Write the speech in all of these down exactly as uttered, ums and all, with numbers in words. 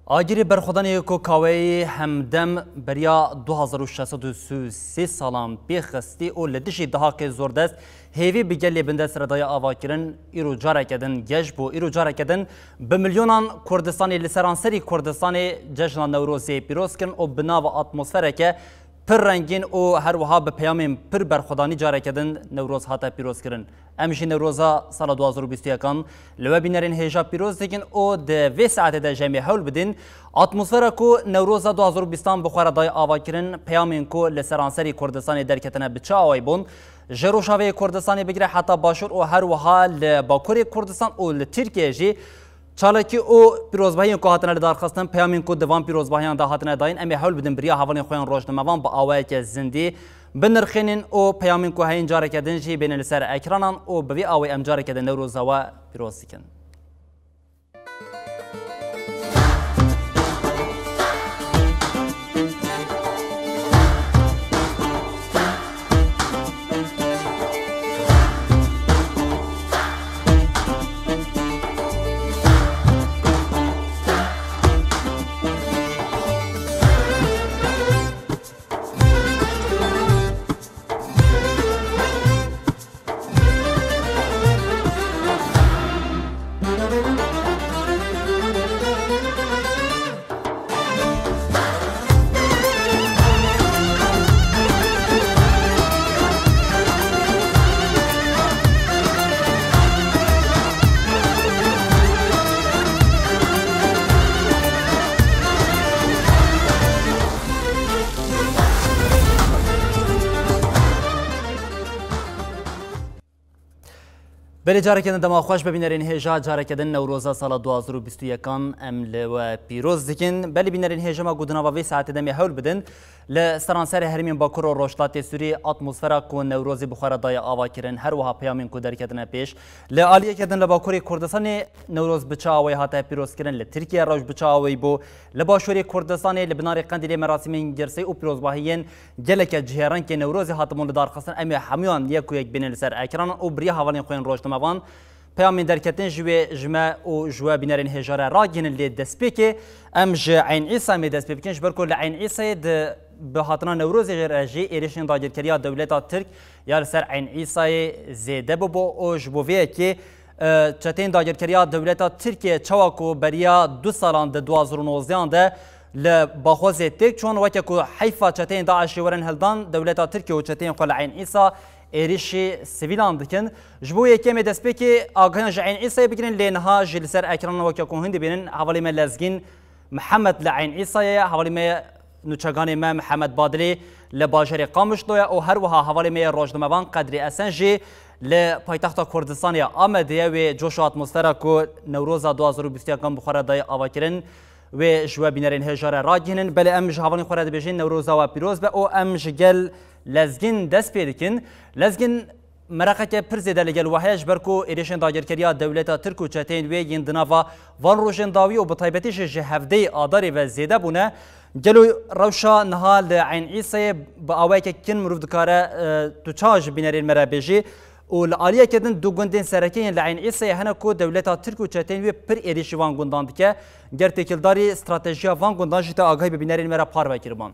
Agirê berxwedanê ku kaweyê hemdem beriya du hazar û şeş sed û sî û sê salan pêxistî û li dijî dahaqê zordest hêvî bi gelê bindest re daye avakirin, îro careke din geş bû. Îro careke din bi milyonan Kurdistanê li seranserî Kurdistanê cejna Newrozê pîroz kirin û bi nava atmosfereke pir rengîn û her wiha bi peyamên pir berxwedanî careke din Newroz hate pîrozkirin. Em jî Newroza sala du hazar û bîst û yekan li we bînerên hêja pîroz dikin û di vê saetê de ji em ê hewl bidin atmosfera ku Newroza du hazar û bîstan bi xwe re daye avakirin, peyamên ku li seranserî Kurdistanê derketine bi çi awayî bûn, ji Rojavayê Kurdistanê bigire heta Başûr û her wiha li Bakurê Kurdistan û li Tirkiyeyê jî çalakî û pîrozbahiyên ku hatine lidarxistin, peyamên ku di van pîrozbahiyan de hatine dayîn, em ê hewl bidin bi riya hevalên xwe yên rojnamevan bi awayeke zindî binirxînin û peyamên ku heyîn careke din jî bêne li ser ekranan û bi vî awê em careke din Newroza we pîroz dikin. Belê, careke din dema xweş be bînerên hêja, careke din Newroza sala du hazar û bîst û yekan em li we pîroz dikin. Belê bînerên hêja, me got di nava vê saetê de em ê hewl bidin li seranserê herêmên Bakur û Rojhilatê Sûrî atmosfera ku Newrozê bi xwe re daye avakirin, her wiha peyamên ku derketine pêş. Li aliyeke din li Bakurê Kurdistanê Newroz bi çi awayî hate pîrozkirin, li Tirkiye rewş bi çi awayî bû, li Başûrê Kurdistanê li binarê Qendîlê merasîmên girseyî û pîrozbahiyên geleke cihêrengê Newrozê hatibûn lidarxistin, em ê hemûyan yek û yek bînin li ser ekranan û bi riya hevalên xwe yên rojnamevan peyamên derketin ji wê, ji me û ji we bînerên hêja re ragihînin. Lê destpêkê em ji Eyn Îsa em ê dest pê bikin, ji ber ku li Eyn Îsayê di bi hatina Newrozê re jî êrişên dagirkeriya dewleta Tirk ya li ser Eyn Îsayê zêde bibû û ji bo vê yekê, e, çeteyên dagirkeriya dewleta Tirkiye çawa ku beriya du salan di du hazar û nozdehan de li Baxozê têk çûn, weke ku heyfa çeteyên DAIŞê werin hildan, dewleta Tirkiye û çeteyên xwe li Eyn Îsa êrişî sivîlan dikin. Ji bo yekê em ê destpêkê agahiyan ji Eyn Îsayê bigirin, lê niha jî li ser ekranan weke ku hûn dibînin, hevalê me Lezgîn Mihemed li Eyn Îsayê ye, hevalê me nûçeganê me Mihemed Badilî li bajarê Qamişlo ye û her wiha hevalê me yê rojnamevan Qedrî Esen jî li paytexta Kurdistanê Amedê ye. Wê coş û atmosfera ku Newroza du hazar û bîst û yekan bi xwe re daye avakirin, wê ji we bînerên hêja re ragihînin. Belê, em ji hevalên xwe re dibêjin Newroza we pîroz be û em ji gel Lezgîn dest pê dikin. Lezgîn, meraqeke pir zêde li gel we heye, ji ber ku êrişên dagirkeriya dewleta Tirk û çeteyên wê yên di nava van rojên dawî û bi taybetî jî ji hevdeyê Adarê ve zêde bûne. Gelo rewşa niha li Eyn Îsayê bi awayeke kin mirov dikare, e, tu çawa ji bînerên me re bêjî? Û li aliyeke din du gundên sereke yên li Eyn Îsayê hene ku dewleta Tirk û çeteyên wê pir êrîşî van gundan dike. Ger têkildarî stratejiya van gundan jî te agahî bi bînerên me re parve kiriban.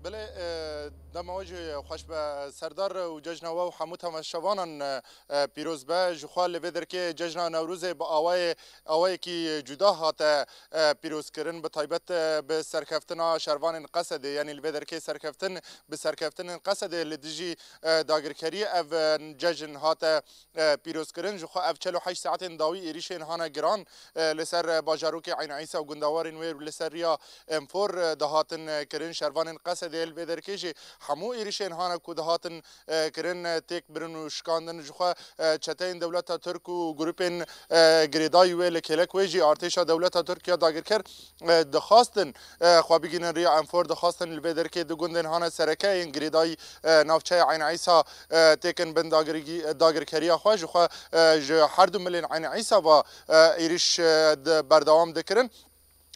Belê, e, dema we jî xweş be Serdar û cejna we û hemû temaşevanan, e, e, pîroz be. Ji xwe li vê derkê cejna Newrozê bi awayê, awayekî cuda hate, e, pîrozkirin. Bi taybet, e, bi serkeftina şervanên Qesedê, yanî li vê derkê serkeftin, bi serkeftinên Qesedê li dijî, e, dagirkeriyê ev, e, cejn hate, e, pîrozkirin. Ji xwe ev çel û heşt saetên dawî êrîşên hane giran, e, li ser, e, bajarokê Eyn Îsa û gundewarên wê li ser riya Enfor, e, dihatin, e, kirin. Şervanên Qesedê li vê derkê jî hemû êrîşên hane ku dihatin, e, kirin, e, têk birin û şikandin. Ji xwe, e, çeteyên dewleta Tirk û grûpên, e, girêdayî wê li kêlek wê jî artêşa dewleta Tirk ya dagirker, e, dixwastin, e, xwe bigihînin riya Enfor, dixwastin li vê derkê du gundên hane sereke yên girêdayî, e, navçeya Eyn Îsa, e, têkin bin dagirgî-, dagirkeriya xwe. Ji xwe, e, ji her du milên Eyn Îsa ve, e, êrîş, e, di-, berdewam dikirin.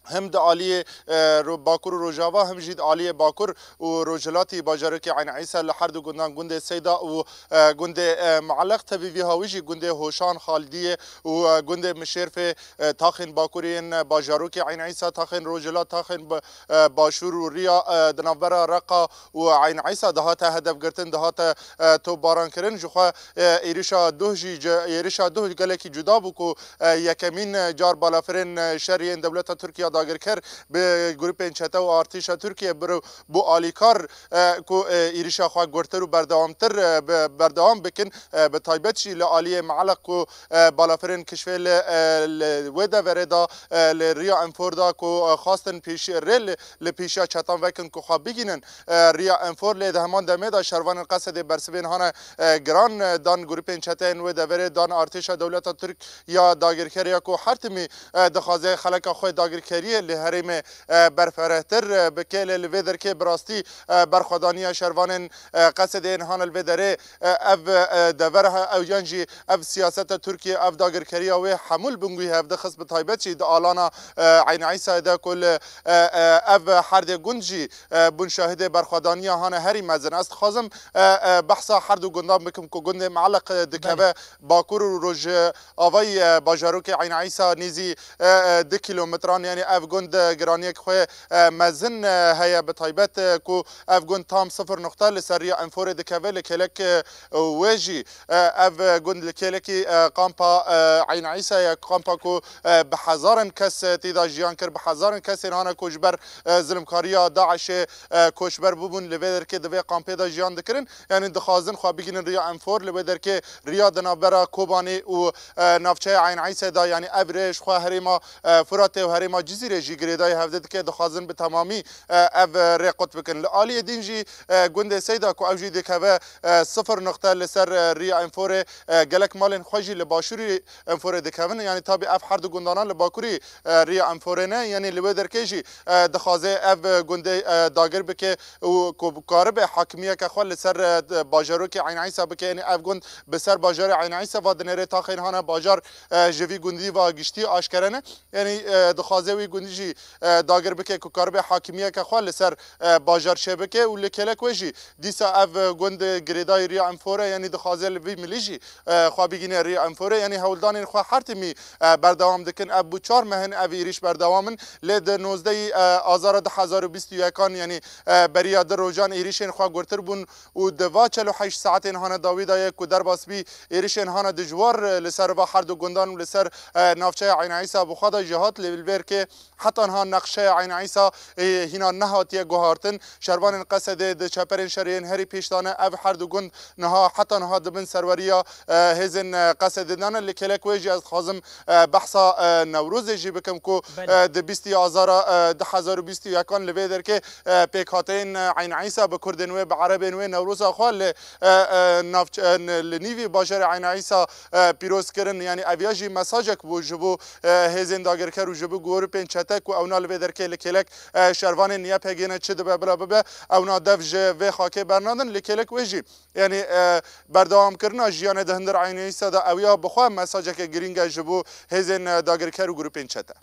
hem di aliyê, e, ro-, Bakur û Rojava, hem jî di aliyê Bakur û Rojhilatî bajarokê Eyn Îsa li her du gundan gundê Seyda û, e, gundê, e, Muelleq, tevî vî hawî jî gundê Hoşan, Xalidiyê û, e, gundê Mişêrfê, e, taxên Bakurê yên, e, bajarokê Eyn Îsa, taxên Rojhilat, taxên bi-, e, Başûr û Riya, e, di navbera Reqa û Eyn Îsa dihate hedefgirtin, dihate, e, topbaran kirin. Ji xwe, e, êrişa duh jî, ce-, êrişa duh gelekî cuda bû ku, e, yekemîn, e, car balafirên, e, şerî yên dewleta Tirkiye dagirker bi grûpên çete û artêşa Tirkiye biro-, bû alîkar, e, ku, e, êrişa xwe gurtir û berdewamtir, e, bi-, berdewam bikin. E, bi taybet jî li aliyê Meeleq ku, e, balafirên Kişvê li, e, li wê deverê de, e, li Riya Enfor de ku, e, xwestin pêşî rê li, li pêşiya çetan vekin ku xwe bigînin, e, Riya Enfor, lê di heman demê de şervanên Qesedê bersivên hane, e, giran, e, dan grûpên çeteyên wê deverê, dan artêşa dewleta Tirk ya dagirker ya ku her timî, e, dixwaze xeleka xwe dagirkeriyê li herêmê, e, berferehtir, e, bike, lê li vê derkê bi rastî, e, berxwedaniya şervanên, e, Qesedê yên hane li vê derê, e, ev, e, dever he-, ew yan jî ev siyaseta Tirkiye, ev dagirkeriya wê hemû li bin guhê hev dixist, bi taybet jî di alana, e, Eyn Îsayê de ku li, e, e, ev herdê gund jî, e, bûn şahidê berxwedaniya hane herî mezin. Ez dixwazim, e, e, behsa her du gundan bikim ku gundê Meeleq, e, dikeve Bakur û Rojavayî, e, bajarokê Eyn Îsa nêzî, e, e, du kîlometran, yanî ev gund, e, giraniyek xwe, e, mezin, e, heye, bi taybet, e, ku ev gund tam sifir noqte li ser riya Enforê dikeve, li kêlek, e, wê jî, e, ev gund li kêlekî, e, kampa, e, Eyn Îsa ye, kampa ku, e, bi hezaran kes, e, tê de jiyan kir, bi hezaran kesên hane ku ji ber, e, zilimkariya DAIŞê, e, koçber bûbûn, li vê derkê di vê kampê de jiyan dikirin. Yanî dixwazin xwe bigihînin riya Enfor, li wê derkê riya di navbera Kobanê û, e, navçeya Eyn Îsê de, yanî ev rê ji xwe herêma, e, Firatê û herêma Cizîrê jî girêdayî hevdî dike, dixwazin bi temamî, e, ev rê qut bikin. Li aliyê din jî, e, gundê Seyda ku ew jî dikeve, e, sifir noqte li ser, e, riya Enforê, e, gelek malên xwe jî li başûrî Enforê dikevin. Yanî tabî ev her du gundana li bakurî, e, riya Enforê ne. Yanî li wê derkê jî, e, dixwaze ev, e, gundê, e, dagir bike û ku bikaribe hakimiyeke xwe li ser, e, bajarokê Eyn Îsa bike. Yanî ev gund bi ser bajarê Eyn Îsa va dinêre, taxên hane bajar, e, ji vî gundî va giştî aşkere ne. Yanî, e, dixwaze wî gundî jî, e, dagir bike ku karibe hakimiyeke xwe li ser, e, bajar çêbike û li kêlek wê jî dîsa ev, e, gund girêdayî riya Enfore, yanî dixwaze li vî milî jî, e, xwe bigîne riya Enfore. Yanî hewldanên xwe her timî, e, berdewam dikin. Ev bû çar meh in ev êrîş berdewam in. Lê di nozdehê, e, Azara du hezar û bîst û yekan, yanî, e, beriya du rojan êrîşên xwe gurtir bûn û di va çel û heşt saetên hane dawî de ye ku derbas bî êrîşên hane dijwar, e, li ser va her du gundan û li ser, e, navçeya Eyn Îsa bi xwe de jî hat, lê li vê derkê heta niha neqşeya Eyn Îsa, e, hîna nehatiye guhartin. Şervanên Qesedê di çeperên şerê yên herî pêş de ne. Ev her du gund niha, heta niha di bin serweriya, e, hêzên, e, Qesedê de ne. Li kêlek wê jî ez dixwazim, e, behsa, e, Newrozê jî bikim ku, Belê. e, di bîstê Azara, e, du hezar û bîst û yekan li vê derkê, e, pêkhateyên, e, Eyn Îsa bi Kurdên wê, bi Erebên wê Newroza xwe li, e, e, navç-, e, n-, li nîvî bajarê Eyn Îsa, e, pîroz kirin. Yanî ev ya jî mesajek bû ji bo, e, hêzên dagirker û ji bo grûpên çete ku ewna li vê derkê li kêlek, e, şervanên Y P G ne çi dibe bila bibe, ewna dev ji vê xakê bernadin. Li kêlek wê jî, yanî, e, berdewamkirina jiyanê di hundir Eyn Îsa de ew ya bi xwe mesajeke girîng e ji bo hêzên, e, dagirker û grûpên çete.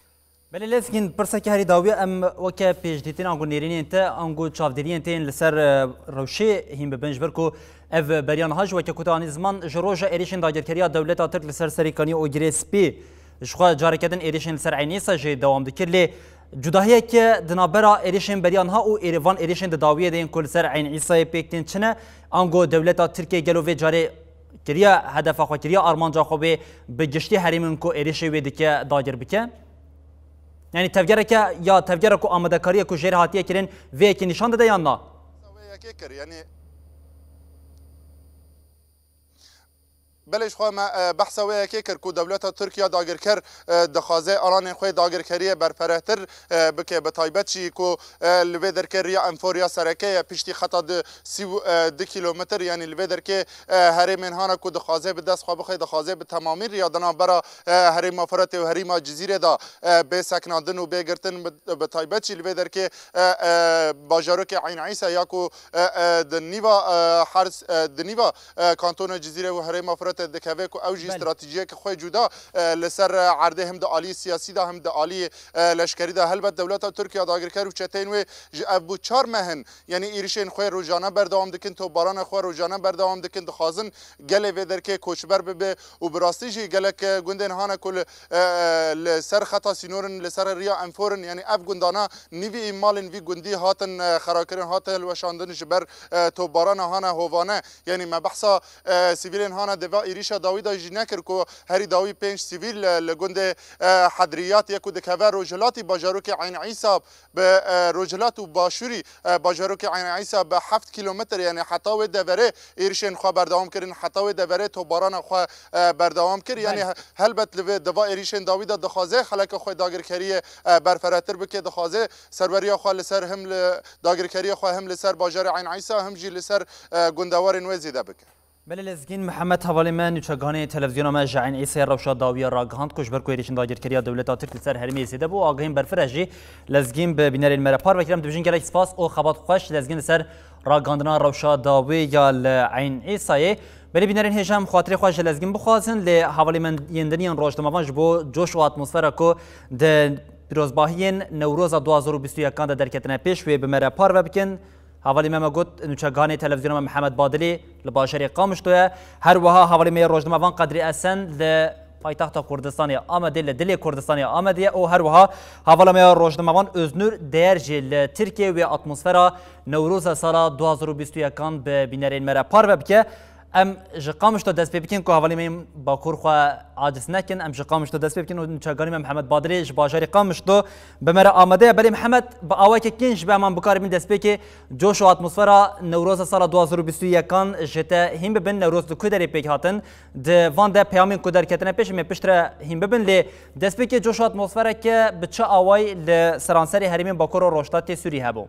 Belê Lezgîn, pirsekî herî dawî em weke pêşdîtin ango nêrînên te, ango çavdêriyên te yên li ser, e, rewşê hîn bibin, ji ber ku ev beriya niha jî weke ku te anî ziman, ji roja êrîşên dagirkeriya dewleta Tirk li ser Serêkaniyê û Girê Spî, ji xwe careke din êrîşên li ser Eyn Îsa jî dewam dikir, lê cudahiyeke di navbera êrîşên beriya niha û êrî-, van êrîşên di dawiyê de yên ku li ser Eyn Îsayê pêk tên çi ne? Ango dewleta Tirkiyê gelo vê carê kiriye hedefa xwe, kiriye armanca xwe wê bi giştî herêmên ku êrîşê wê dike dagir bike? Yanî tevgereke ya tevgera ku amadekariye ku jêr hatiye kirin vê yekê nîşan dide yan na? Wê yekê kir, yanî Belê, ji xwe me, e, behsa wê yekê kir ku dewleta Tirkiye dagirker, e, dixwaze alanên xwe dagirkeriyê berferehtir, e, bike. Bi taybet jî ku, e, li vê derkê riya Enforiya sereke ye, piştî xeta di sî û, e, du kîlometr, yanî li vê derkê, e, herêmên hana ku dixwaze bi dest xwe bixe, dixwaze bi temamî riya di navbera, e, herêma Firatê û herêma Cizîrê de, e, bê seknandin û bê girtin, bi, bi taybet jî li vê derkê, e, e, bajarokê Eyn Îsa ya ku, e, e, di nîva, e, Hers, e, di nîva, e, kantona Cizîrê û herêma Firatê dikeve ku ew jî Belê. stratejiyeke xwe cuda, e, li ser, e, erdê him di aliyê siyasî de him di aliyê, e, leşkerî de. Helbet dewleta Tirkiye dagirker û çeteyên wê ji ev bû çar meh in, yanî êrişên xwe rojane berdewam dikin, topbarana xwe rojane berdewam dikin, dixwazin gelê vê derkê koçber bibe û bi rastî jî gelek, e, gundên hane ku li, e, li ser xeta sînorin, li ser riya enfor in, yanî ev gundana nîvî malên vî gundî hatin, e, xerakirin, hatin hilweşandin ji ber, e, topbarana hane hovane. Yanî me behsa, e, sivîlên hane di va êrîşa dawî de jî nekir ku herî dawî pênc sivîl, e, li gundê, e, Hedriyat ye ku dikeve rojhilatî bajarokê Eyn Îsa bi, e, rojhilat û başûrî, e, bajarokê Eyn Îsa bi heft kîlometr, yanî heta wê deverê êrişên xwe berdewam kirin, heta wê deverê topbarana xwe, e, berdewam kir. Yanî Belê. he-, helbet li vê di va êrîşên dawî de dixwaze xeleke xwe dagirkeriyê, e, berfirehtir bike, dixwaze serweriya xwe li ser him li dagirkeriya xwe him li ser bajarê Eyn Îsa him jî li ser, e, gundewarên wê zêde bike. Belê Lezgîn Mihemed hevalê me nûçeganê televîzyona me ji Eyn Îsayê rewşa dawiya ragihand ku ji ber ku êrîşên dagirkeriya dewleta Tirk li ser herêmê zêde bû, agahiyên berfireh jî Lezgîn bi bînerên me re parve kirin. Em dibêjin gelek spas û xebat xweş Lezgîn li ser ragihandina rewşa dawî ya li Eyn Îsayê. Belê bînerên hêja em xatirê xwe ji Lezgîn bixwazin, lê hevalê me yên din yên rojnamevan ji bo coş û atmosfera ku di pîrozbahiyên Newroza du hazar û bîst û yekan de derketine pêş wê bi me re parve bikin. Hevalê me me got, nûçeganê televîzyona me Mihemed Badilî li bajarê Qamişlo ye. Her wiha hevalê me yê rojnamevan Qedrî Esen li paytexta Kurdistanê Amedê, li dilê Kurdistanê Amedê ye û her wiha hevala me ya rojnamevan Öznur Değer jî li Tirkiyê wê atmosfera Newroza sala du hazar û bîst û yekan bi bînerên me re parve bike. Em ji Qamişlo dest pê bikin ku hevalê me yên Bakur xwe aciz nekin. Em ji Qamişlo dest pê bikin û nûçeganê me Mihemed Badilî ji bajarê Qamişlo bi me re amade ye. Belê Mihemed, bi awayekî kîn ji bo em bikaribin destpêkê coş û atmosfera Newroza sala du hazar û bîst û yekan ji te hîn bibin. Newroz li ku derê pêk hatin? Di van de peyamên ku derketine pêş em ê piştre hîn bibin, lê destpêkê coş û atmosfereke bi çi awayî li seranserê herêmên Bakur û Rojhilatê Sûrî hebû?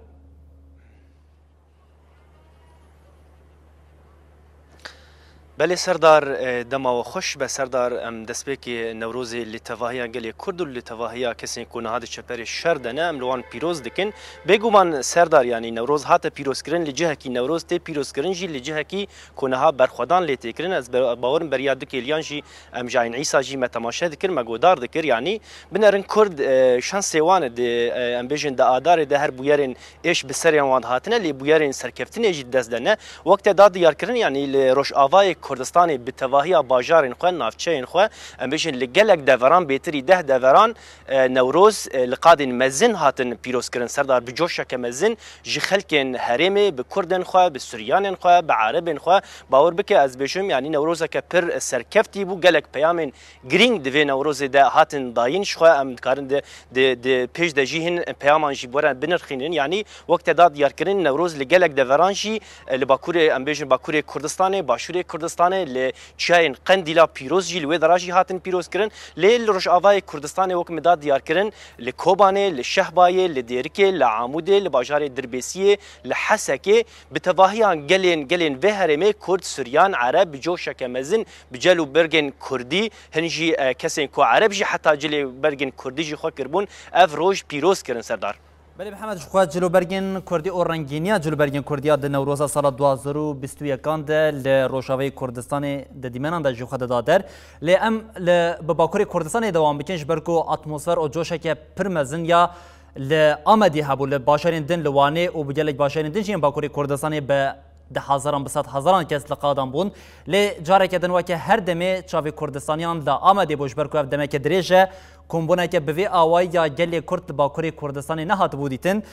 Belê Serdar, e, dema we xweş be Serdar, em destpêkê Newrozê li tevahiya gelê Kurd û li tevahiya kesên ku niha di çeperê şer de ne, em li wan pîroz dikin. Bêguman Serdar, yanî Newroz hate pîrozkirin, li cihekî Newroz tê pîrozkirin jî li cihekî ku niha berxwedan lê tê kirin. Ez be-, bawer im beriya du kêliyan jî em ji Eyn Îsa jî me temaşe dikir, me godar dikir. Yanî binerin Kurd, e, şansê wan e di, e, em bêjin di Adarê de her bûyerên êş bi serê wan hatine, lê bûyerên serkeftinê jî di dest de ne. Wek te da diyarkirin, yanî li Rojavayê Kurdistanê bi tevahiya bajarên xwe, navçeyên xwe, em bêjin li gelek deveran, bêtirî deh deveran, e, Newroz, e, li qadên mezin hatin pîrozkirin. Serdar, bi coşeke mezin ji xelkên herêmê, bi Kurdên xwe, bi Suryanên xwe, bi Erebên xwe, bawer bike ez bêjim, yanî Newrozeke pir serkeftî bû, gelek peyamên girîng di vê Newrozê de hatin dayîn ji xwe. Em dikarin di, di, di pêş de jî hin peyaman jî bi we re binirxînin. Yanî wek te da diyarkirin, Newroz li gelek deveran jî, e, li Bakurê, em bêjin Bakurê Kurdistanê, Başûrê Kurdistanê, li çiyayên Qendîla pîroz jî li wê dera jî hatin pîrozkirin. Lê li Rojavayê Kurdistanê wek min da diyarkirin, li Kobanê, li Şehbayê, li Dêrikê, li Amûdê, li bajarê Dirbêsiyê, li Hesekê, bi tevahiya gelên, gelên vê herêmê Kurd, Suryan, Ereb bi coşeke mezin bi cil û bergên Kurdî, hin jî, e, kesên ku Ereb jî heta cil û bergên Kurdî jî xwe kiribûn, ev roj pîroz kirin, Serdar. Belê Mihemed, ji xwe cil û bergên Kurdî û rengîniya cil û bergên Kurdiya di Newroza sala du hazar û bîst û yekan de li Rojavayê Kurdistanê di dîmenan de jî xwe dida der. Lê em li, bi Bakurê Kurdistanê dewam bikin, ji ber ku atmosfer û coşeke pir mezin ya li Amedê hebû, li bajarên din, li Wanê û bi gelek bajarên din jî yên Bakurê Kurdistanê bi di hezaran, bi sed hezaran kes li qadan bûn. Lê careke din weke her demê çavê Kurdistaniyan li Amedê bû, ji ber ku ev demeke dirêj e, kombûneke bi vê awayî ya gelê Kurd li Bakurê Kurdistanê nehatibû dîtin.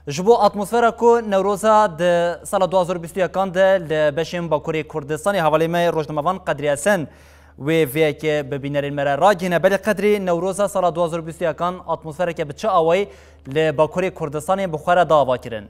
Ji bo atmosfera ku Newroza di sala du hazar û bîst û yekan de li beşên Bakurê Kurdistanê, hevalê me rojnamevan Qedrî Esen wê vê yekê bi bînerên me re ragihîne. Belê Qedrî, Newroza sala du hazar û bîst û yekan atmosfereke bi çi awayî li Bakurê Kurdistanê bi xwe re da avakirin?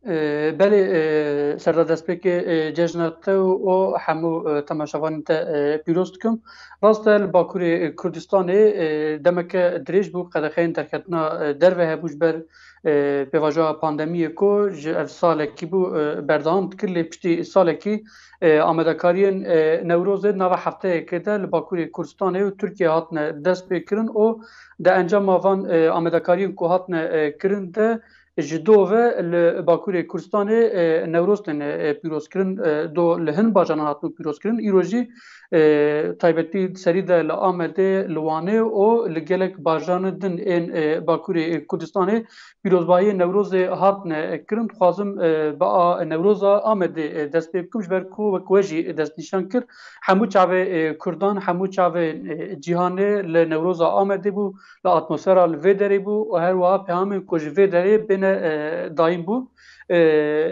E, belê, e, Serdar, destpêkê, e, cejna te û hemû, e, temaşevanên te, e, pîroz dikim. Rast e, li Bakurê, e, Kurdistanê, e, demeke dirêj bû, qedexeyên derketina, e, derve hebû ji ber, e, pêvajoya pandemiyê ku ji ev salekî bû, e, berdewam dikir, lê piştî salekî, e, amadekariyên, e, Newrozê di nava hefteyekê de li Bakurê Kurdistanê û Tirkiyê hatine destpêkirin û di encama van, e, amadekariyên ku hatine, e, kirin de, Ji do ve li Bakurê Kurdistanê, e, Newroz têne, e, pîrozkirin, e, do li hin bajaran hatibû pîrozkirin. Îro jî, e, taybetî serî de li Amedê, li Wanê û li gelek bajaran din ên, e, Bakurê Kurdistanê pîrozbahiyê Newrozê hatine kirin. Dixwazim, e, bi a Newroza Amedê, e, dest pê bikim, ji ber ku wek we jî destnîşan kir, hemû çavê, e, Kurdan, hemû çavê, e, cîhanê li Newroza Amedê bû, li atmosfera li vê derê bû û her wiha peyamên ku ji vê derê bêne, e, dayîn bû. E,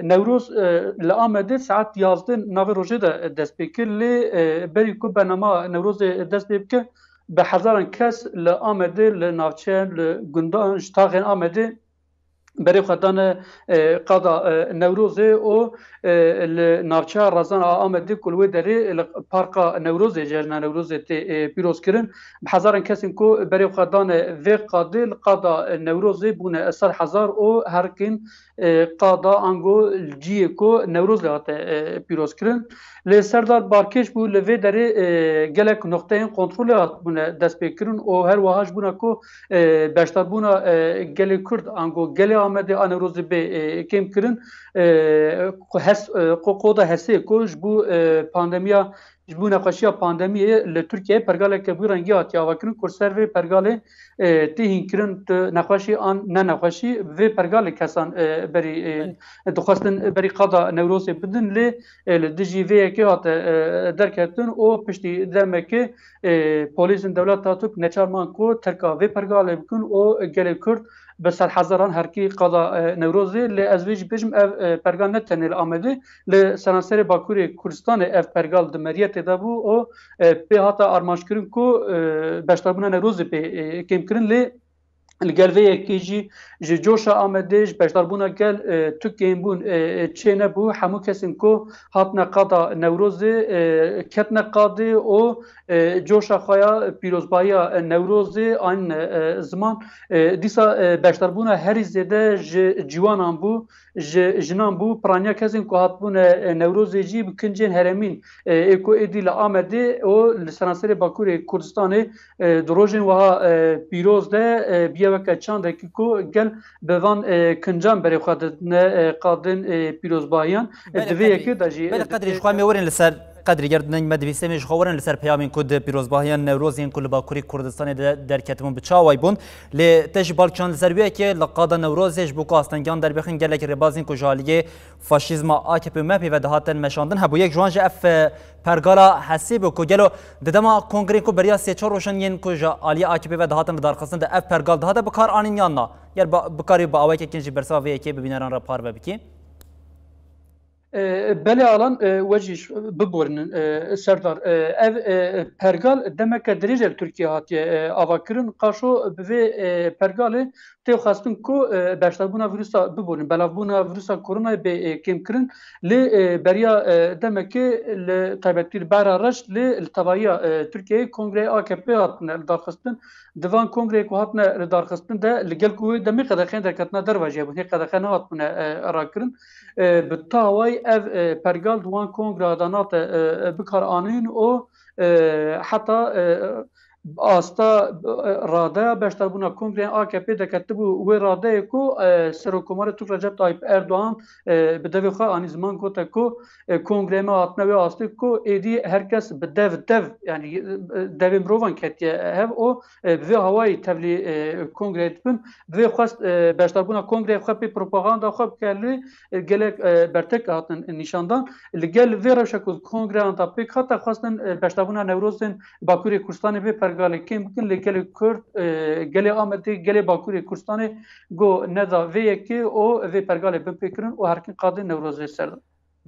Newroz, e, li Amedê saet yazdeh navê rojê de dest pê kir, lê, e, berî ku bernama Newrozê dest pê bike, bi hezaran kes li Amedê, li navçeyan, li gundan, ji taxên Amedê berê xwe dane, e, qada, e, Newrozê û, e, li navçeya Razan a Amedê ku li wê derê li Parka Newrozê cejna Newrozê tê, e, pîroz kirin. Bi hezaran kesên ku berê xwe dane vê qadê li qada Newrozê bûne sed hezar û herikên, e, qada ango ciyê ku Newroz lê hate, e, pîroz kirin. Lê Serdar Balkêş bû li vê derê, e, gelek noqteyên kontrolê hatibûne dest pê kirin û her wiha ji bona ku, e, beşdarbûna, e, gelê Kurd ango gelê Amedê a Newrozê bê, e, kêm kirin, e, ku hes, e, ku qoda hesê ku ji bo, e, pandemiya, ji bo nexweşiya pandemiyê li Tirkiyeyê pergaleke bi wî rengî hatiye avakirin ku ser vê pergalê, e, tê hînkirin tu nexweşî an ne nexweşî, vê pergalê kesan, e, berî, e, Belê. dixwestin berî qada Newrozê bidin, lê, e, li dijî vê yekê hate, e, derketin û piştî demekê, e, polîsên dewleta Tirk neçar man ku terka vê pergalê bikin û gelê Kurd bi sedhezaran herkî qada, e, Newrozê. Lê ez vê jî bêjim, ev, e, pergal ne tenê li Amedê, li seranserê Bakurê Kurdistanê ev pergal di meriyetê de bû û, e, pê hate armanjkirin ku, e, beşdarbûna Newrozê pê, e, kêmkirin. Lê li gel vê yekê jî ji coşa Amedê, ji beşdarbûna gel, e, tu kêmbûn, e, e, çê nebû. Hemû kesên ku hatine qada Newrozê, e, ketine qadê û, e, coşa xwe ya pîrozbahiya Newrozê anîne, e, ziman. E, dîsa, e, beşdarbûna herî zêde ji ciwanan bû, ji jinan bû. Piraniya kesên ku hatibûne, e, Newrozê jî bi kincên herêmîn, e, ê ku êdî li Amedê û li seranserê Bakurê Kurdistanê, e, di rojên wiha, e, pîroz de, e, bûye weke çandekî ku gel bi van, e, kincan berê xwe didine, e, qadên, e, pîrozbahiyan. E, Belê di vê Qedrî. yekê de jî, Belê e, Qedrî, ji xwe em ê werin li ser, Qedrî, ger deng me divîsê, em ê ji xwe werin li ser peyamên ku di pîrozbahiya Newrozê yên ku li Bakurê Kurdistanê de derketibûn bi çi awayî bûn. Lê te jî bal kişand li ser wê yekê, li qada Newrozê ji bo ku astengiyan derbêxin, gelek rêbazên ku ji aliyê faşîzma A K P û M H P'ê ve dihatin meşandin hebû. Yek ji wan jî ev, e, pergala hesê bû ku gelo di dema kongreyên ku beriya sê çar rojan yên ku ji aliyê A K P ve dihatin lidarxistin de ev pergal dihate bikaranîn yan na? Ger ba-, bikarî bi awayekê kin jî bersiva vê yekê bi bîneran re parve bikî. E, belê Alan, e, we jî ş-, biborînin, e, Serdar. E, ev, e, pergal demeke dirêj e li Tirkiye hatiye, e, avakirin. Qaşo bi vê, e, pergalê tê xwestin ku, e, beşdarbûna vîrusa biborînin, belavbûna vîrusa koronayê bê, e, kêmkirin. Lê, e, beriya, e, demekê li taybetî li Behra Reş lê li tevahiya, e, Tirkiyeyê kongreyê A K P hatine lidarxistin. Di van kongreyê ku hatine lidarxistin de li gel ku wê demê qedexeyên derketina derve jî hebûn. Hê qedexe nehatibûne, e, rakirin. E, bi tawayî ev, e, pergal di wan kongreya de nate, e, e, bikaranîn û, e, heta, e, asta, e, radeya beşdarbûna kongreyên A K P deketibû wê radeyê ku, e, Serokkomarê Tirk Recep Tayyip Erdoğan, e, bi devê xwe anî ziman, gote ku, e, kongreyê me hatine wê astê ku êdî her kes bi dev dev, yanî, e, devê mirovan ketiye hev û, e, bi vê hawayî tevlî, e, kongreyê dibin. Bi vê xwest, e, beşdarbûna kongreyê xwe pê propaganda xwe bike lê, e, gelek, e, bertek hatin nîşandan. Li gel vê rewşa ku kongreyan de pêk hate xwestin, e, beşdarbûna Newrozên Bakurê Kurdistanê vê pergalê kêm bikin, lê gelê Kurd, e, gelê Amedê, gelê Bakurê Kurdistanê go neda vê yekê û vê pergalê bin pê kirin û herkin qadê Newrozê ser de.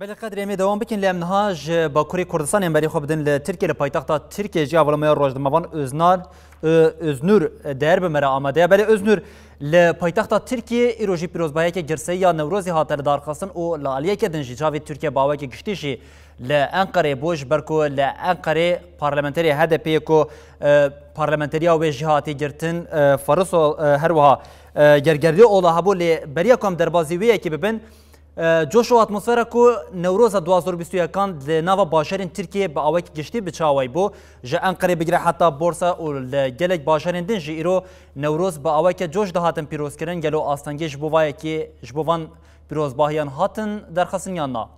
Belê Qedrê, em ê dewam bikin, lê em niha ji Bakurê Kurdistanê em berê xwe bidin li Tirkiye, li paytexta Tirkiye jî hevalê me ya rojnamevan Oznar, Ö-, Öznur, e, der bi me re amade ye. Belê Öznur, li paytexta Tirkiye îro jî pîrozbahiyeke girseyî ya Newrozê hate lidarxistin û li aliyeke din jî çavê Tirkiye bi awayeke giştî jî li Enqereyê bû, ji ber ku li Enqerê parlamenterê H D P'ê ku, e, parlamenteriya wê jî hatî girtin, e, Faris Ol-, e, her wiha, e, Gergerlî Ola hebû, lê beriya ku em derbazî wê yekê bibin, E, coş û atmosfera ku Newroza du hazar û bîst û yekan li nava bajarên Tirkiyê bi awekî giştî bi çawayî bû. Ji Enqerê bigire heta Borsa û li gelek bajarên din jî îro Newroz bi aweke coş dihatin pîrozkirin. Gelo astengê ji bo vayekê, ji bo van pîrozbahiyan hatin derxistin yan na?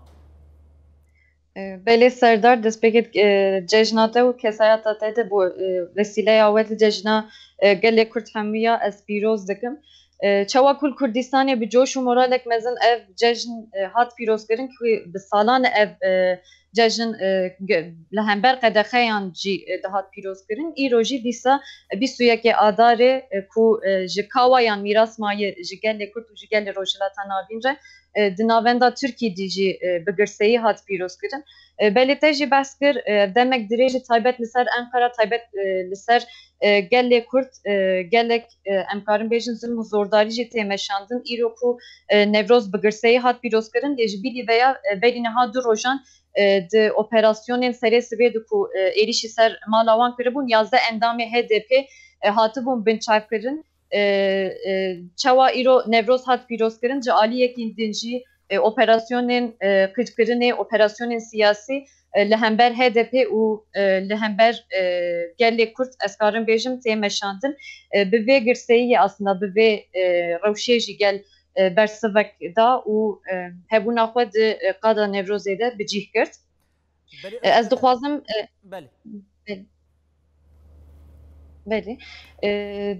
E, belê Serdar, destpêkê, e, cejna te û kesayeta te de bû, e, vesîleya we di cejna, e, gelê Kurd hemûya ez pîroz dikim. E, çawa ku li Kurdistanê bi coş û moralek mezin ev cejn, e, hat pîrozkirin, ku bi salan e ev, e, cejn, e, ge-, li hember qedexeyan jî, e, dihat pîrozkirin. Îro jî dîsa bîst û yekê Adarê, e, ku, e, ji kawa yan mîras maye ji gelê Kurd û ji gelê Rojhilata Navîn re, e, di navenda Tirkî dî jî, e, bi girseyî hat pîrozkirin. E, belê te jî behs kir, e, demek dirêj e taybet li ser Enqera, taybet, e, li ser, e, gelê Kurd, e, gelek, e, em karin bêjin zilm û zordarî jî tê meşandin. Îro ku, e, Newroz bi girseyî hat pîrozkirin, lê ji bîrî veya, e, berî niha du rojan, e, di operasyonên serê sibê de ku, e, êrîşî ser mala wan kiribûn, yazdeh endamê H D P, e, hatibûn binçavkirin. E, e, çawa îro Newroz hat pîrozkirin, ji aliyekî din jî, e, operasyonên, e, qîrkirinê, operasyonên siyasî, e, li hember H D P û, e, li hember, e, gelê Kurd, ez karim bêjim, tê meşandin. E, bi vê girseyiyê aslında, bi vê, e, rewşê jî gel, e, bersivek da û, e, hebûna xwe di, e, qada Newrozê de bi cih girt. Belê, E, ez dixwazim, e, belê. Belê. Belê. E,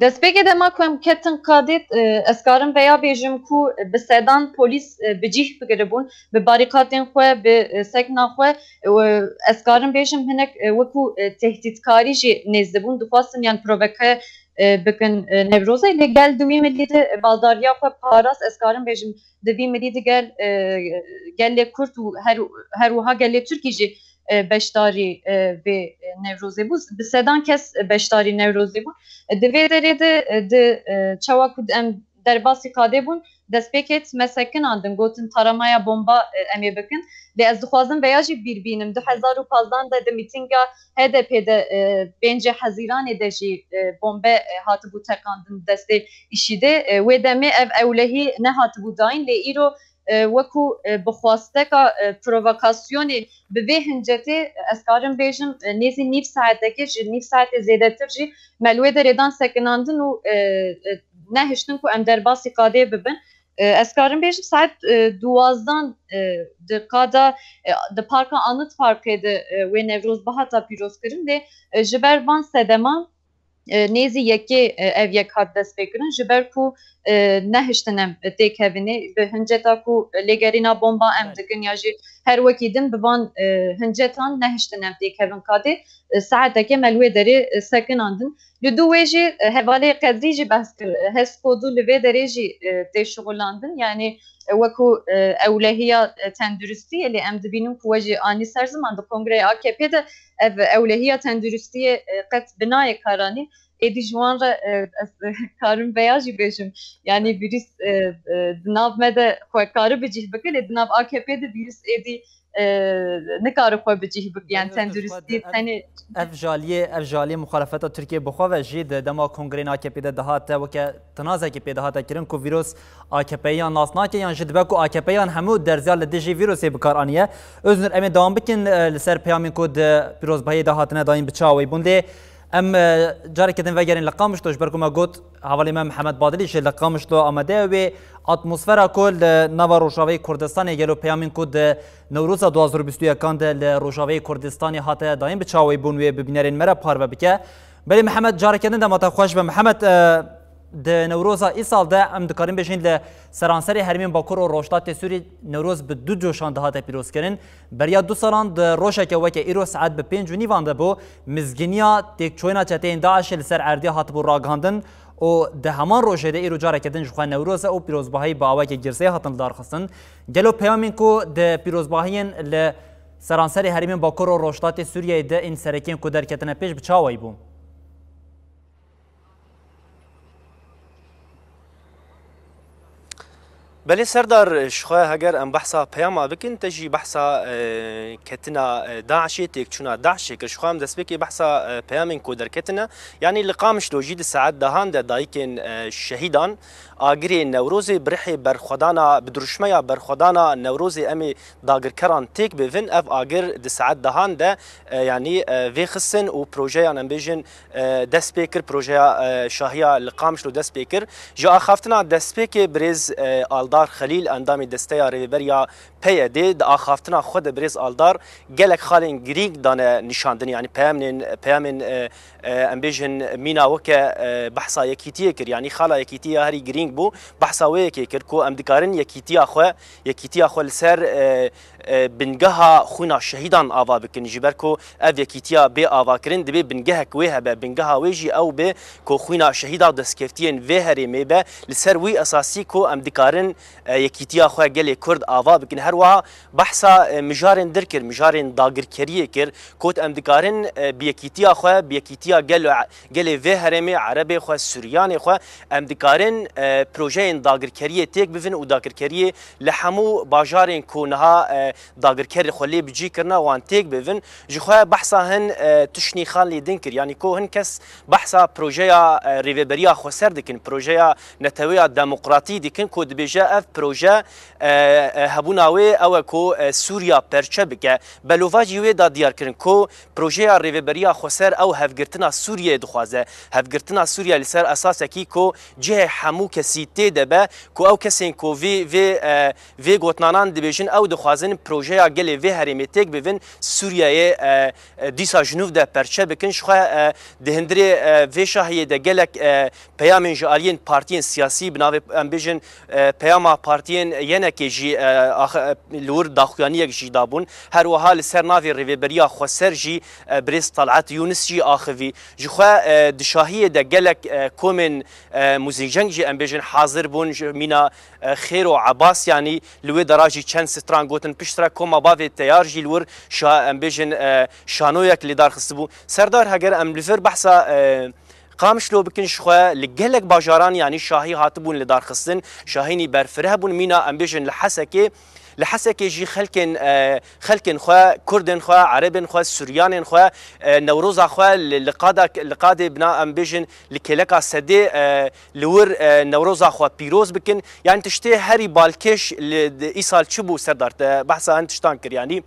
destpêkê dema ku em ketin qadê, e, ez karim veya bêjim ku bi sedan polîs, e, bi cih bigiribûn, bi barîqatên xwe, bi, e, sekna xwe, e, ez karim bêjim hinek, e, wekû, e, tehdîtkarî jî nêz dibûn, dixwastin yan provoke, e, bikin, e, Newrozê. Lê gel di wî milî de baldariya xwe parast, ez karim bêjim di vî milî de gel, e, gelê Kurd û her, her wiha gelê Tirkî jî, e, beşdarî, e, vê, e, Newrozê bû. Bi sedan kes beşdarî Newrozê bû. E, di vê derê de, e, di, e, çawa ku em derbasî qadê bûn, destpêkê me sekinandin, gotin taramaya bomba, e, em ê bikin. Lê ez dixwazim veya jî bîr bînim. Du hezar û pazdan de di mîtînga H D P de, e, pêncê Hezîranê de jî, e, bombe, e, hatibû teqandin destê IŞÎDê. E, wê demê ev ewlehî nehatibû dayîn, lê îro, e, wekû, e, bi xwasteka, e, provokasyonê bi vê hincetê, e, ez karim bêjim, e, nêzî nîv saetekê, ji nîv saetê zêdetir jî me li wê derê dan sekinandin û, e, e, nehiştin ku em derbasî qadê bibin. E, ez karim bêjim saet, e, duwazdan, e, di qada, e, di parka Anıt Parkê de, e, wê Newroz bihata pîrozkirin lê, e, ji ber van sedeman, e, nêzî yekê, e, ev yek hat destpêkirin, ji ber ku, e, nehiştin em têkevin ê, bi hinceta ku lêgerîna bomba em Belê. dikin ya jî her wekî din bi van, e, hincetan nehiştin em têkevin qadê, e, saeteke me li wê derê, e, sekinandin. Li dû wê jî, e, hevalê Qedrî jî behs kir. E, HESCODU li vê derê jî, e, tê şixulandin. Yanî, e, wekû, e, ewlehiya, e, tenduristiyê lê em dibînin ku we jî anî ser ziman di kongreya A K P de ev ewlehiya tenduristiyê, e, qet bi nayê karanî. Êdî ji wan re, e, ez, e, karim veya jî bêjim. Yanî vîrus, e, e, di nav me de xwe kari bi cih bike, lê di nav A K P de vîrus êdî, e, nikare xwe bi cih bike. Yanî Dengê tenduristî xwe de ev, tenê ev jaliyê, ev jaliyê muxalefeta Tirkiyê bi xwe ve jî di dema kongreyên A K P de dihate weke tinazekê pê dihate kirin ku vîrus A K P'yan nas nake yan jî dibe ku A K P'yan hemû derziya li dijî vîrusê bi kar aniye. Öznur, em ê dewam bikin, e, li ser peyamên ku di pîrozbahiyê de hatine dayîn bi çawa wê bûn. Lê em, e, careke din vegerin li Qamişlo, ji ber ku me got, hevalê me Mihemed Badilî ji li Qamişlo amade ye. Wê atmosfera ku li nava Rojavayê Kurdistanê gelo peyamên ku di Newroza du hazar û bîst û yekan de li Rojavayê Kurdistanê hate dayîn bi çawa wê bûn wê bi bînerên me re parve bike. Belê Mihemed, careke din dema te xweş be. Mihemed, e, di Newroza îsal de em dikarin bêjin li seranserê herêmên Bakur û Rojhilatê Sûriyê Newroz bi du coşan dihate pîrozkirin. Beriya du salan di rojeke weke îro saet bi pênc û nîvan de bû, mizgîniya têkçoyîna çeteyên DAIŞê li ser erdê hatibû ragihandin û di heman rojê de îro careke din ji xwe Newroz e û pîrozbahî bi aweke girseyî hatin lidarxistin. Gelo peyamên ku di pîrozbahiyên li seranserê herêmên Bakur û Rojhilatê Sûriyeyê de ên serekiyên ku derketine pêş bi çawayî bû? Belê Serdar, ji xwe heger em behsa peyama bikin, te jî behsa, e, ketina, e, DAIŞê, têkçûna DAIŞê kir. Ji xwe em destpêkê behsa, e, peyamên ku derketine. Yanî li Qamişlo jî di saet dehan de dayikên, e, şehîdan agirê Newrozê bi rihê berxwedana, bi dirûşmeya berxwedana Newrozê em ê dagirkeran têk bivin. Ev agir di saet dehan de, e, yanî, e, vê xistin û projeyan em bêjin, e, dest pê kir, projeya, e, şahiya li Qamişlo dest pê kir. Ji axaftina destpêkê birêz, e, Aldar Xelîl, endamê Desteya Rêveberiya P Y D, di axaftina xwe de birêz Aldar gelek xalên girîng dane nîşandin, yanî peyamên, peyamên, e, e, em bêjin mîna weke, e, behsa yekîtiyê kir, yanî xala yekîtiyê ya herî girîng bû, behsa wê yekê kir ku em dikarin yekîtiya xwe, yekîtiya xwe li ser, e, e, bingeha xwîna şehîdan ava bikin. Ji ber ku ev yekîtiya bê avakirin, divê bingehek wê hebe, bingeha wê jî ew be ku xwîna şehîda destkeftiyên vê herêmê be, li ser wî esasî ku em dikarin, e, yekîtiya xwe gelê Kurd ava bikin. Her wiha behsa, e, mijarên dir kir, mijarên dagirkeriyê kir, got em dikarin, e, bi yekîtiya xwe, bi yekîtiya gelo, gelê vê herêmê, erebê xwe, Suryanê xwe, em dikarin, e, projeyên dagirkeriyê têk bivin û dagirkeriyê li hemû bajarên ku niha, e, dagirkerê xwe lê bi cî kirine, wan têk bivin. Ji xwe behsa hin, e, tiştnîxan lê din kir. Yanî ku hin kes behsa projeya, e, rêveberiya xweser dikin, projeya neteweya demokratî dikin, ku dibêje ev proje, e, e, hebûna wê ew e ku, e, Sûriya perçe bike. Belovajî wê da diyar kirin ku projeya rêveberiya xweser ew hevgirtina Sûriyeyê dixwaze. Hevgirtina Sûriye li ser esasekî ku cihê hemû kesî tê de be, ku ew kesên ku vê, vê, e, vê gotnanan dibêjin, ew dixwazin projeya gelê vê herêmê têk bivin, Sûriyeyê, e, e, dîsa ji nû de perçe bikin. Ji xwe, e, di hundirê, e, vê şahiyê de gelek, e, peyamên ji aliyên partiyên siyasî, bi navê, em bêjin, e, peyama partiyên yenekê jî, e, ax-, e, li wir daxuyaniyek jî dabûn. Her wiha li ser navê rêveberiya xweser jî, e, birêz Talat Yûnis jî axivî. Ji xwe, e, di şahiyê de gelek, e, komên, e, muzîkjeng jî, em bêjin, hazir bûn. Ji mîna, e, Xêro Ebas, yanî li wê dera jî çend stran gotin. Piştre koma bavê Teyar jî li wir şa-, em bêjin, e, şanoyek li dar xistibû. Serdar, heger em li vir behsa, e, Qamişlo bikin, ji xwe li gelek bajaran, yanî şahî hatibûn li dar xistin, şahînî berfireh bûn. Mîna, em bêjin, li Hesekê, li Hesekê jî xelkên, e, xelkên xwe, Kurdên xwe, Erebên xwe, Suryanên xwe, e, Newroza xwe li, li qada, li qadê bina, em bêjin, li kêleka sedê, e, li wir, e, Newroza xwe pîroz bikin. Yanî tiştê herî balkêş li, di, îsal çi bû, Serdar? Te behsa hin tiştan kir, yanî.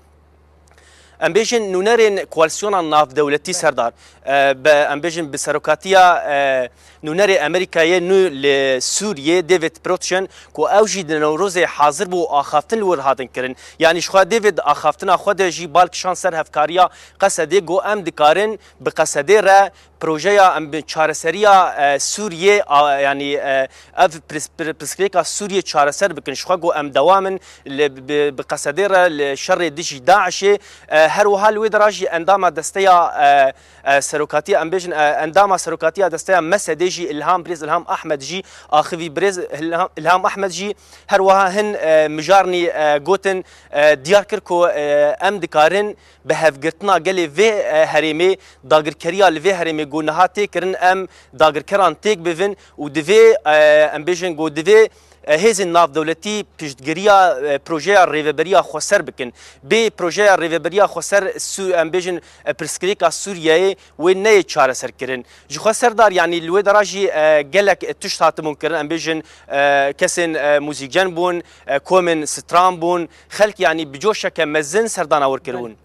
Em bêjin nûnerên koalîsyona navdewletî, Serdar, e, bi, em bêjin bi serokatiya, e, nûnerê Amerîkayê nû li Sûriyê, David Protchen, ku ew jî di Newrozê hazir bû û axaftin li wir hatin kirin. Yanî ji xwe David axaftina xwe de jî bal kişand ser hevkariya Qesedê, got em dikarin bi Qesedê re projeya em bi çareseriya, e, Sûriyê, a, yanî, e, ev pris-, pri-, pirsgirêka Sûriyê çareser bikin. Ji xwe got em dewam in li, bi, bi Qesedê re li şerê dijî DAIŞê. E, her wiha li wê dera jî endama desteya, e, e, serokatiya, em bêjin, e, endama serokatiya desteya mesedê jî Îlham, birêz Îlham Ehmed jî axivî. Birêz Îlham, Îlham Ehmed jî her wiha hin, e, mijarnî, e, gotin, e, diyar kir ku, e, em dikarin bi hevgirtina gelê vê, e, herêmê, dagirkeriya li vê herêmê ku niha tê kirin, em dagirkeran têk bivin û divê, e, em bêjin ku divê, e, hêzên navdewletî piştgiriya, e, projeya rêveberiya xweser bikin. Bê projeya rêveberiya xweser Sû-, em bêjin, e, pirsgirêka Sûriyeyê wê neyê çareserkirin. Ji xwe Serdar, yanî li wê dera jî, e, gelek, e, tişt hatibûn kirin, em bêjin, e, kesên, e, muzîkjen bûn, e, komên stran bûn, xelk yanî bi coşeke mezin serdana wir kiribûn.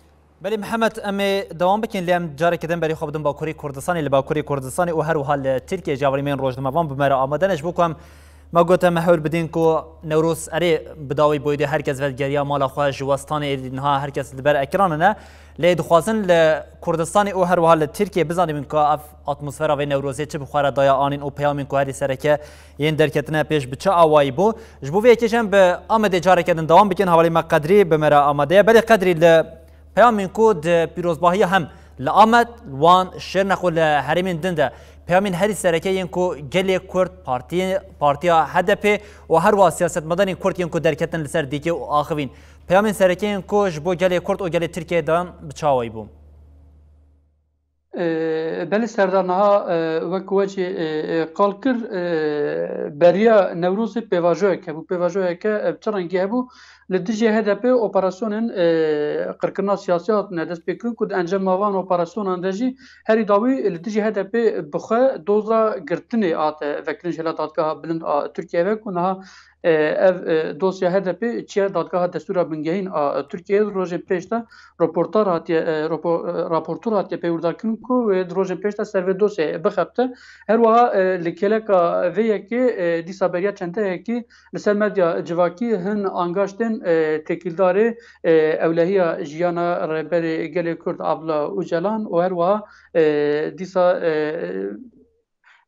Belê Mihemed, em ê dewam bikin, lê em careke din berê xwe bidin Bakurê Kurdistanê. Li Bakurê Kurdistanê û her wiha li Tirkiyê jî avarîmên rojnamevan bi me re amade ne, ji bo ku em, me got, em hewil bidin ku Newroz erê bi dawî boyê de her kes vedigeriya mala xwe ji westanê êdî niha her kes li ber ekranan e. Lê dixwazin li Kurdistanê û her wiha li Tirkiyê bizanîbin ku ev atmosfera vê Newrozê çi bi xwe re daya anîn û peyamên ku herî sereke yên derketine pêş bi çi awayî bû. Ji bo vê yekê jî em bi Amedê careke din dewam bikin. Hevalê me Qedrî bi me re amade ye. Belê Qedrî, li peyamên ku di pîrozbahiya hem li Amed, li Wan, Şirnex û li herêmên din de peyamên herî sereke yên ku gelê Kurd, partiyê, partiya H D P û her wiha siyasetmedanên Kurd yên ku derketin li ser dîkê û axivîn. Peyamên sereke yên ku ji bo gelê Kurd û gelê Tirkiyeyê dan bi çi awayî bû? E, belê Serdar, niha, e, wek we jî, e, e, qal kir, e, beriya Newrozê pêvajoyek hebû. Pêvajoyeke, e, bi çi rengî hebû? Li dijî H D P operasyonên, e, qirkirina siyasî hatine destpêkirin ku di encama van operasyonan de jî herî dawî li dijî H D P bi xwe doza girtinê hate vekirin ji hela dadgeha bilind a Tirkiyeyê ve ku niha, e, ev, e, dosya H D P çiye dadgeha destûra bingehîn a Tirkiyeyê. Rojên pêş de raportar hatiye, e, rapo-, e, raportor hatiye peyûrdarkirin ku wê di rojên pêş de ser vê dosyayê bixebite. Her wiha, e, li kêleka vê yekê, e, dîsa beriya çendeyekî li ser medya civakî hin angaştên, e, têkildarê, e, ewlehiya jiyana Rêberê Gelê Kurd Abdullah Ocalan û her wiha, e, dîsa, e,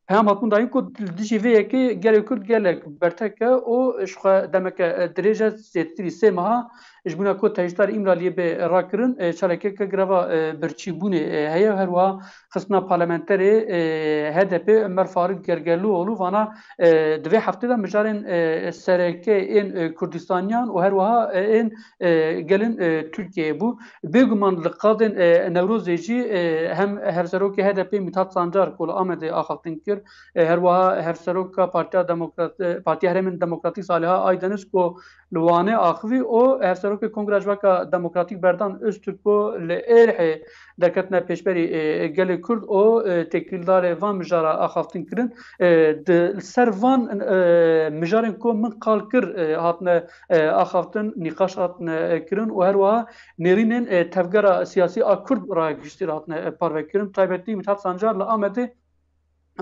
peyam hatibûn dayîn ku li dijî vê yekê gelê Kurd gelek bertek e û ji xwe demeke, e, dirêj e, zêdetirî sê meha ji bona ku tecrîdar Îmraliyê bê rakirin, e, çalakiyeke greva, e, birçîbûnê, e, heye. Her wiha xistina parlamenterê, e, H D P Ömer Faruk Gergerlioğlu vana, e, di vê heftê de mijarên, e, sereke ên, e, Kurdistaniyan û her wiha, e, ên, e, gelên, e, Tirkiyeyê bû. Bêguman li qadên, e, Newrozê jî, e, hem hevserokê H D P Mithat Sancar ku li Amedê axaftin kir, e, her wiha hevseroka Partiya Demokrat-, e, Partiya Herêmên Demokratîk Saliha Aydeniz ku li Wanê axivî û hevserokê Kongra Civaka Demokratîk Berdan Öztürk ku li Êlihê derketine pêşberî, e, gelê Kurd û, e, têkildarê van mijara axaftin kirin. E, di, li ser van, e, mijarên ku min qal kir, e, hatine, e, axaftin, nîqaş hatine, e, kirin û her wiha nêrînên, e, tevgera siyasî a Kurd ragiştî hatine, e, parve kirin. Taybetî Mithat Sancar li Amedê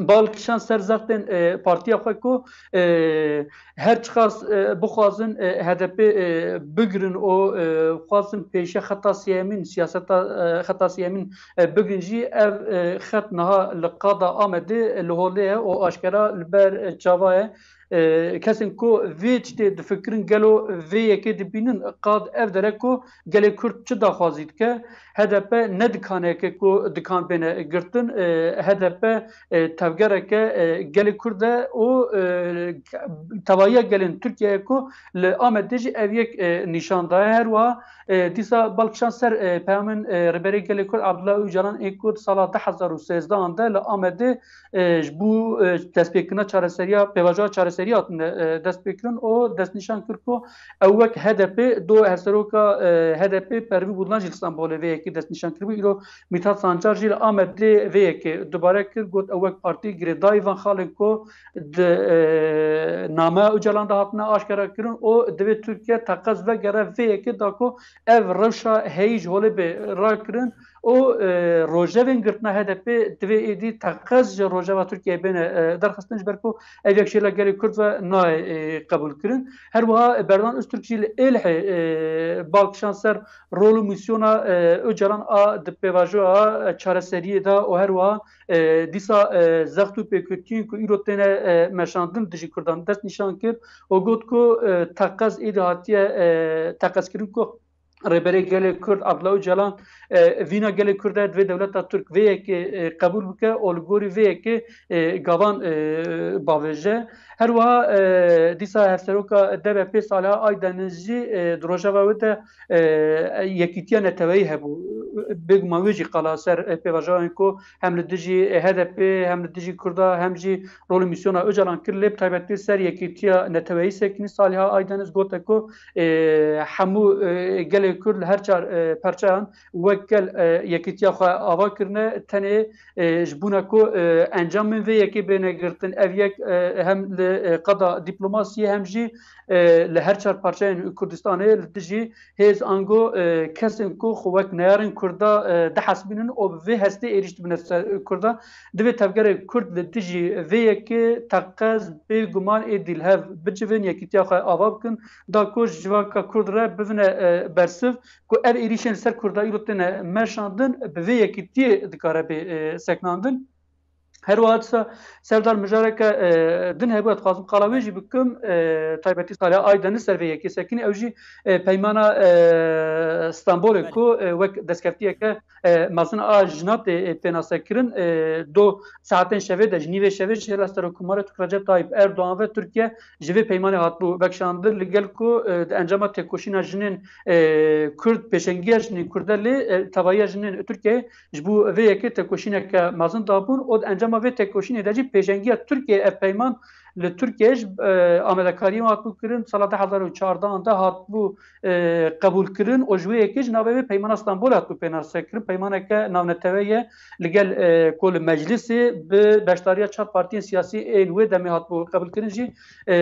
bal kişand ser zextên, e, partiya xwe ku, e, her çiqas, e, bixwazin, e, H D P, e, bigirin û, e, xwazin pêşiya xeta sêyemîn, siyaseta, e, xeta sêyemîn, e, bigirin jî ev, e, xet niha li qada Amedê, e, li holê ye û aşkera li ber, e, çava ye. E, kesên ku vê tiştê difikirin gelo vê yekê dibînin qad ev dere ku gelê Kurd çi daxwazî dike? H D P ne dikaneke ku dikan bêne girtin. E, H D P, e, tevgereke, e, gelê Kurd e û, e, tevahiya gelên Tirkiyeyê ku li Amedê jî ev yek, e, nîşan daye. Her wiha, e, dîsa bal kişand ser, e, peyamên, e, Rêberê Gelê Kurd Abdullah Ocalan ê ku di sala du hezar û sêzdeh de li Amedê, e, ji bo, e, destpêkirina çareseriya, pêvajoya çareseriyê hatine, e, destpêkirin û destnîşan kir ku ew wek H D P do hevseroka, e, H D P Pervîn Buldan jî li Stenbolê vê yekê destnîşan kiribû. Îro Mithat Sancar jî li Amedê vê yekê dubare kir, got ew wek partî girêdayî van xalên ku di, e, nameya Ocalan de hatine aşkera kirin û divê Tirkiye teqez vegere vê yekê da ku ev rewşa heyî ji holê bê rakirin û, e, rojevên girtina H D P divê êdî teqez ji rojeva Tirkiyeyê bêne, e, derxistin, ji ber ku ev yek ji hêla gelê Kurd ve nayê, e, qebûlkirin. Her wiha Berdan Öztürk jî li Êlihê, e, bal kişand ser rol û mîsyona, e, Ocalan a di pêvajoya, e, çareseriyê de û her wiha, e, dîsa, e, zext û pêkutiyên ku îro têne, e, meşandin dijî Kurdan dest nîşan kir û got ku, e, teqez êdî hatiye, e, teqezkirin ku Rêberê Gelê Kurd Abdullah Ocalan, e, vîna gelê Kurd e, divê dewleta Tirk vê yekê, e, qebûl bike û li gorî vê yekê, e, gavan, e, bavêje. Her wiha, e, dîsa hevseroka D B P Saliha Aydeniz jî, e, di rojeva wê de, e, yekîtiya neteweyî hebû. Bêguman wê jî qala ser, e, pêvajoyên ku hem li dijî H D P, hem li dijî Kurda, hem jî rol û mîsyona Ocalan kir, lê bi taybetî ser yekîtiya neteweyî sekinî. Saliha Aydeniz gote ku, e, hemû, e, gelê Kurd li her çar, e, perçeyan wek gel, e, yekîtiya xwe ava kirine, tenê, e, ji bona ku, e, encamên vê yekê bêne girtin. Ev yek, e, hem li, e, qada dîplomasiyê hem jî, e, li her çar parçeyên Kurdistanê li dijî hêz ango, e, kesên ku xwe wek neyarên Kurda, e, dihesibînin û bi vê hestê êrîş dibine ser Kurda. Divê tevgerê Kurd li dijî vê yekê teqez bêguman êdî li hev bicivin, yekîtiya xwe ava bikin, da ku ji civaka Kurd re bivine, e, bersiv, ku ev êrîşên li ser Kurda îro têne meşandin, bi vê yekîtiyê dikare bê, e, sekinandin. Her wiha disa Serdar mijareke e, din hebû, ez dixwazim qala wê jî bikim. E, taybetî Salih Aydeniz ser vê yekê sekinî, ew jî e, peymana e, Stenbolê ku e, wek destkeftiyeke e, mezin a jina tê e, pênasekirin, e, do saetên şevê de, ji nîvê şevê jî hêla Serokkomarê Tirk Recep Tayyip Erdoğan ve Tirkiye ji vê peymanê hatibû vekişandin, li gel ku e, di encama têkoşîna jinên e, Kurd, pêşengiya jinên Kurd e, lê e, tevahiya jinên Tirkiyeyê ji bo vê yekê têkoşîneke mezin dabûn û di encama vê têkoşînê de jî pêşengiya Tirkiyeyê ev peyman li Tirkiyeyê ji e, amadekariyê hatibû kirin, sala du hezar û çardeh de hatibû e, qebûlkirin û ji wê yekê ji navê wê Peymana Stenbolê hatibû pênasekirin. Peymaneke navnetewe ye li gel e, ku li meclisê bi beşdariya çar partiyên siyasî ên wê demê hatibû qebûlkirin jî e,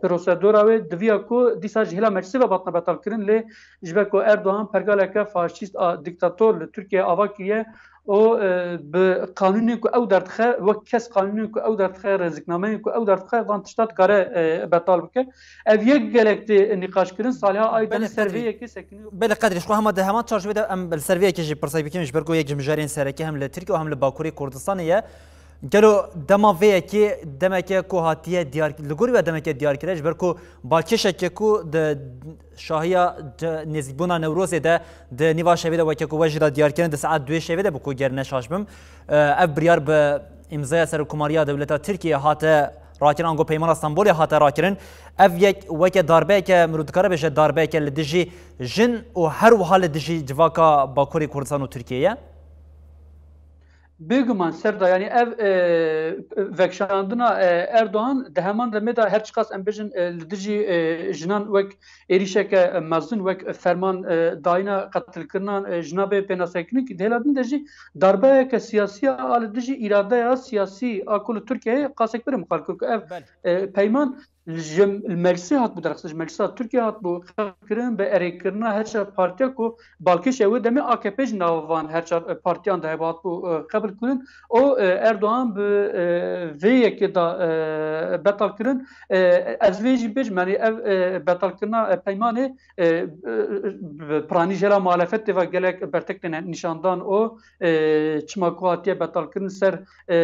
prosedura wê diviya ku dîsa ji hêla meclisê ve batine betalkirin, lê ji ber ku Erdogan pergaleke faşîst a dîktator li Tirkiyeyê ava kiriye, û e, bi qanûnên ku ew derdixe, wek kes qanûnên ku ew derdixe, rêziknameyên ku ew derdixe, van tişta dikare e, betal bike. Ev yek gelek tê nîqaşkirin. Saliha Aydin Belê ser vê Qedrî. Yekê sekiniyor. Belê Qedrî, ji xwe hema di heman çarçovê de em li ser vê yekê jî pirsek bikin, ji ber ku yek ji mijarên sereke hem li Tirkiye û hem li Bakurê Kurdistanê ye. Gelo dema vê yekê demeke ku hatiye diyar, li gorî we demeke diyar kire, ji ber ku balkêşeke ku di şahiya de nêzîkbûna Newrozê de di nîva şevê de weke ku we jî da diyar kirin, di saet duyê şevê de bi ku ger ne şaş bim. E, ev biryar bi îmzaya Serokkomariya Dewleta Tirkiye hate rakirin, ango Peymana Stenbolê hate rakirin. Ev yek weke darbeyeke, mirov dikare bêje darbeyeke li dijî jin û her wiha li dijî civaka Bakurê Kurdistan û Tirkiye ye. Bêguman Serdar, yanî ev e, vekişandina e, Erdogan di heman demê de her çiqas em bêjin e, li dijî e, jinan wek êrîşeke mezin, wek ferman e, dayîna qetilkirina e, jina bê pênasekirin, ku di hêla din de jî darbeyeke siyasî ya a li dijî îradeya siyasî a ku li Tirkiyeyê qasek berê mixal kir ku ev Belê. e, peyman ji meclisê hatibû derxistin, ji meclisa Tirkiye hatibû qebûlkirin, bi erêkirina her çar partiya ku balkêşa wê demê A K P jî nava van her çar, e, partiyan de hebû hatibû, e, qebûlkirin. Û, e, Erdogan bi, e, vê yekê da, e, betal kirin. E, ez vê jî bêjim, yanî ev, e, betalkirina, e, peymanê, e, e, bi piranî jê re muhalefet tê ve gelek bertek têne nîşandan û, e, çima ku hatiye betalkirin ser e,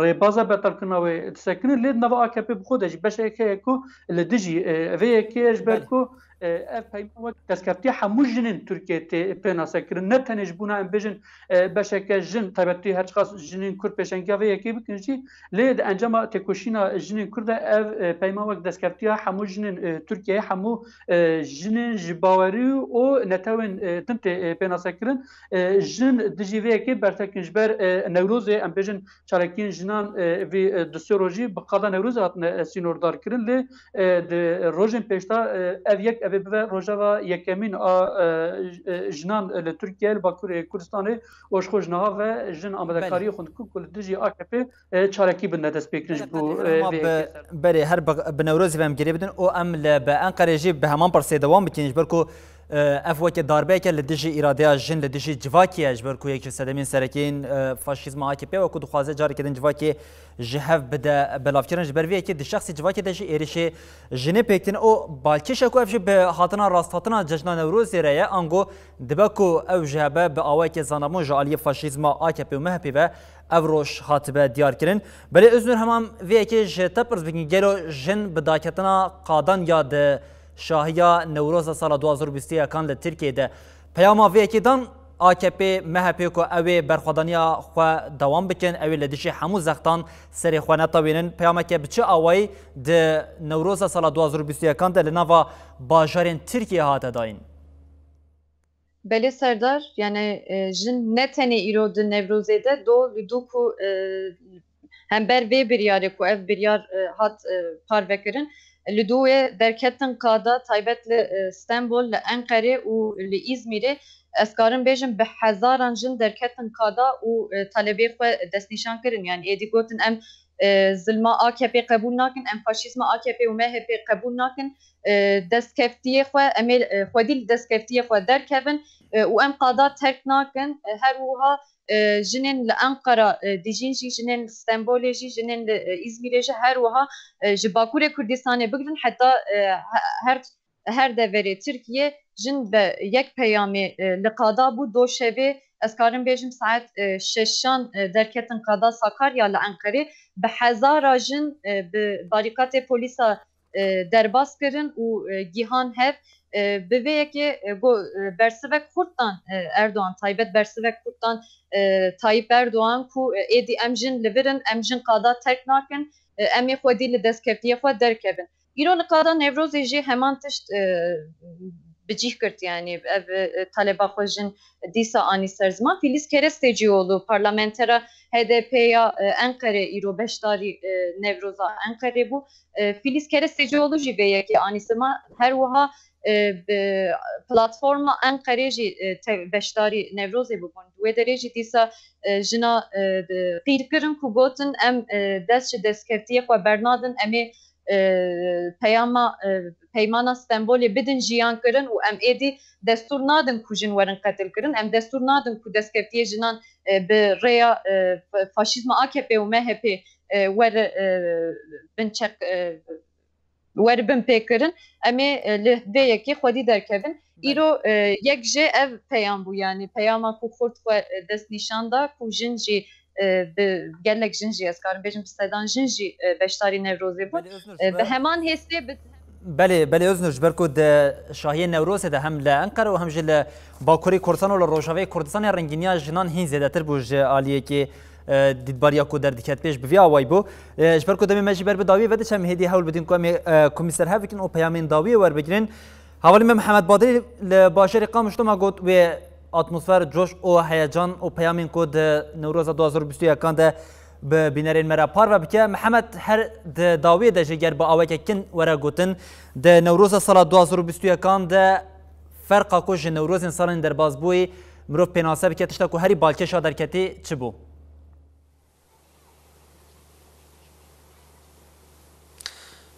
rêbaza betalkirina wê disekinin, lê di nava A K P bi xwe de jî beşek heye ku li dijî, e, vê yekê ye, ji ber Belê. Ku, e, ev peyman wek destkeftiya hemû jinên Tirkiyeyê tê pênasekirin. Ne tenê ji bona em bêjin, e, beşeke jin, taybetî her çiqas jinên Kurd pêşengiya vê yekê bikin jî, lê di encama têkoşîna jinên Kurd de ev, e, peyman wek destkeftiya hemû jinên, e, Tirkiyeyê, hemû, e, jinên ji bawerî û netewên, e, din tê, e, pênasekirin. E, jin dijî vê yekê bertekin ji ber, e, Newrozê, em bêjin, çalakiyên jinan, e, vî, e, du sê rojî bi qada Newrozê hatine, e, sînordarkirin, lê, e, di rojên pêşda, e, ev yek, ev ê bibe rojeva yekemîn a, e, e, jinan li Tirkiye, li Bakurê Kurdistanê û ji xwe ji niha ve jin amadekariyê Belê. Xwe dikin ku li dijî A K P, e, çalakî bidine destpêkirin ji Belê, bo, Qedrî, e, hema vê bi, yekê ser. Belê, her bi, bi Newrozê ve em girê bidin û em li, bi Enqerê jî bi heman pirsê dewam bikin, ji ber ku E, ev weke darbeyeke li dijî îradeya jin, li dijî civakê ye, ji ber ku yek ji sedemên serekî yên, e, faşîzma A K P ye, ku dixwaze careke din civakê ji hev bide belavkirin. Ji ber vê yekê di şexsî civakê de jî êrişê jinê pêk tîne û balkêşa ku ev jî bi hatina rasthatina cejna Newrozê re ye, ango dibe ku ew ji hebe bi awayeke zanabûn ji aliyê faşîzma A K P û M H P ve ev roj hatibe diyar kirin. Belê Öznur, hema em vê yekê ji te pirs bikin, gelo jin bi daketina qadan ya di şahiya Newroza sala du hazar û bîst û yekan li Tirkiyeyê de peyama vê yekê dan A K P, M H P ku ew ê berxwedaniya xwe dewam bikin, ew ê li dijî hemû zextan serê xwe netewînin. Peyameke bi çi awayî di Newroza sala du hazar û bîst û yekan de li nava bajarên Tirkiyeyê hate dayîn? Belê Serdar, yani, e, jin ne tenê îro di Newrozê de do li dû ku, e, hember vê biryarê ku ev biryar, e, hat, e, parvekirin, li dû wê derketin qada, taybet li, e, Stenbol, li Enqerê û li Îzmîrê, ez karim bêjim bi hezaran jin derketin qada û, e, talebê xwe destnîşan kirin. Yani êdî gotin em, e, zilma A K P qebûl nakin, em faşîzma A K P û M H P qebûl nakin. E, destkeftiyê xwe, em ê, e, xwedî li destkeftiyê xwe derkevin, e, û em qada terk nakin. E, her wiha, e, jinên li Enqera, e, dijîn jî, jinên li Stenbolê jî, jinên li, e, Îzmîrê jî, her wiha, e, ji Bakurê Kurdistanê bigirin heta, e, he-, her, her deverê Tirkiye jin bi yek peyamê, e, li qada bû, do şevê ez karim bêjim saet e, şeşan e, derketin qada Sakarya li Enqerê, bi hezara jin e, bi barîkatê polîsa e, derbas kirin û e, gihan hev. E, bi vê yekê e, go, e, bersivek xurt dan e, Erdogan, taybet bersivek xurt dan e, Tayyip Erdogan ku e, êdî em jin li vir in, em jin qada terk nakin, e, em ê xwedî li destkeftiyê xwe derkevin. Îro li qada Newrozê jî heman tişt e, bi cîh girt, yanî ev e, taleba xwe jin dîsa anî ser ziman. Fîlîz Kerestecîoğlu, parlamentera H D P ya e, Enqerê, îro beşdarî e, Newroza Enqerê bû. E, Fîlîz Kerestecîoğlu jî vê yekê anî ziman. Her wiha e, bi platforma Enqerê jî e, te- beşdarî Newrozê bibûn. Di wê derê jî dîsa e, jina e, di- qîr kirin ku gotin em e, dest ji destkeftiyê xwe bernadin, em ê e, peyama e, peymana Stenbolê bidin jiyan kirin û em êdî destûr nadin ku jin werin qetil kirin, em destûr nadin ku destkeftiyê jinan e, bi rêya e, fa- faşîzma A K P û M H P e, were e, bin çek e, were bin pê kirin. Em ê e, li vê yekê xwedî derkevin. Îro e, yek jê ev peyam bû, yanî peyama ku xurt xwe e, dest nîşan da ku jin jî e, bi gelek jin jî, ez karim bêjim bi sedan jin jî e, beşdarî Newrozê bûn. Belê Öznur, E, bi heman hêstê bi Belê, belê Öznur, ji ber ku di şahiyê Newrozê de hem li Enqere û hem jî li Bakurê Kurdistan û li Rojavayê Kurdistanê rengîniya jinan hîn zêdetir bû ji aliyekê e, dîtbariya ku derdiket pêş bi vî awayî bû. E, ji ber ku demê me jî ber bi dawiyê ve diçe, em hêdî hewl bidin ku em ê e, komî ser hev bikin û peyamên dawiyê werbigrin. Hevalî me Mihemed Badirî li bajarê Qamişlo me got wê atmosfer, coş û heyecan û peyamên ku di Newroza du hazar û bîst û yekan de bi bînerên me re parve bike. Mihemed, her di dawiyê de jî ger bi aweke kin were gotin, di Newroza sala du hazar û bîst û yekan de ferqa ku ji Newrozên salên derbasbûyî mirov pênase bike, tişta ku herî balkêş a derketî çi bû?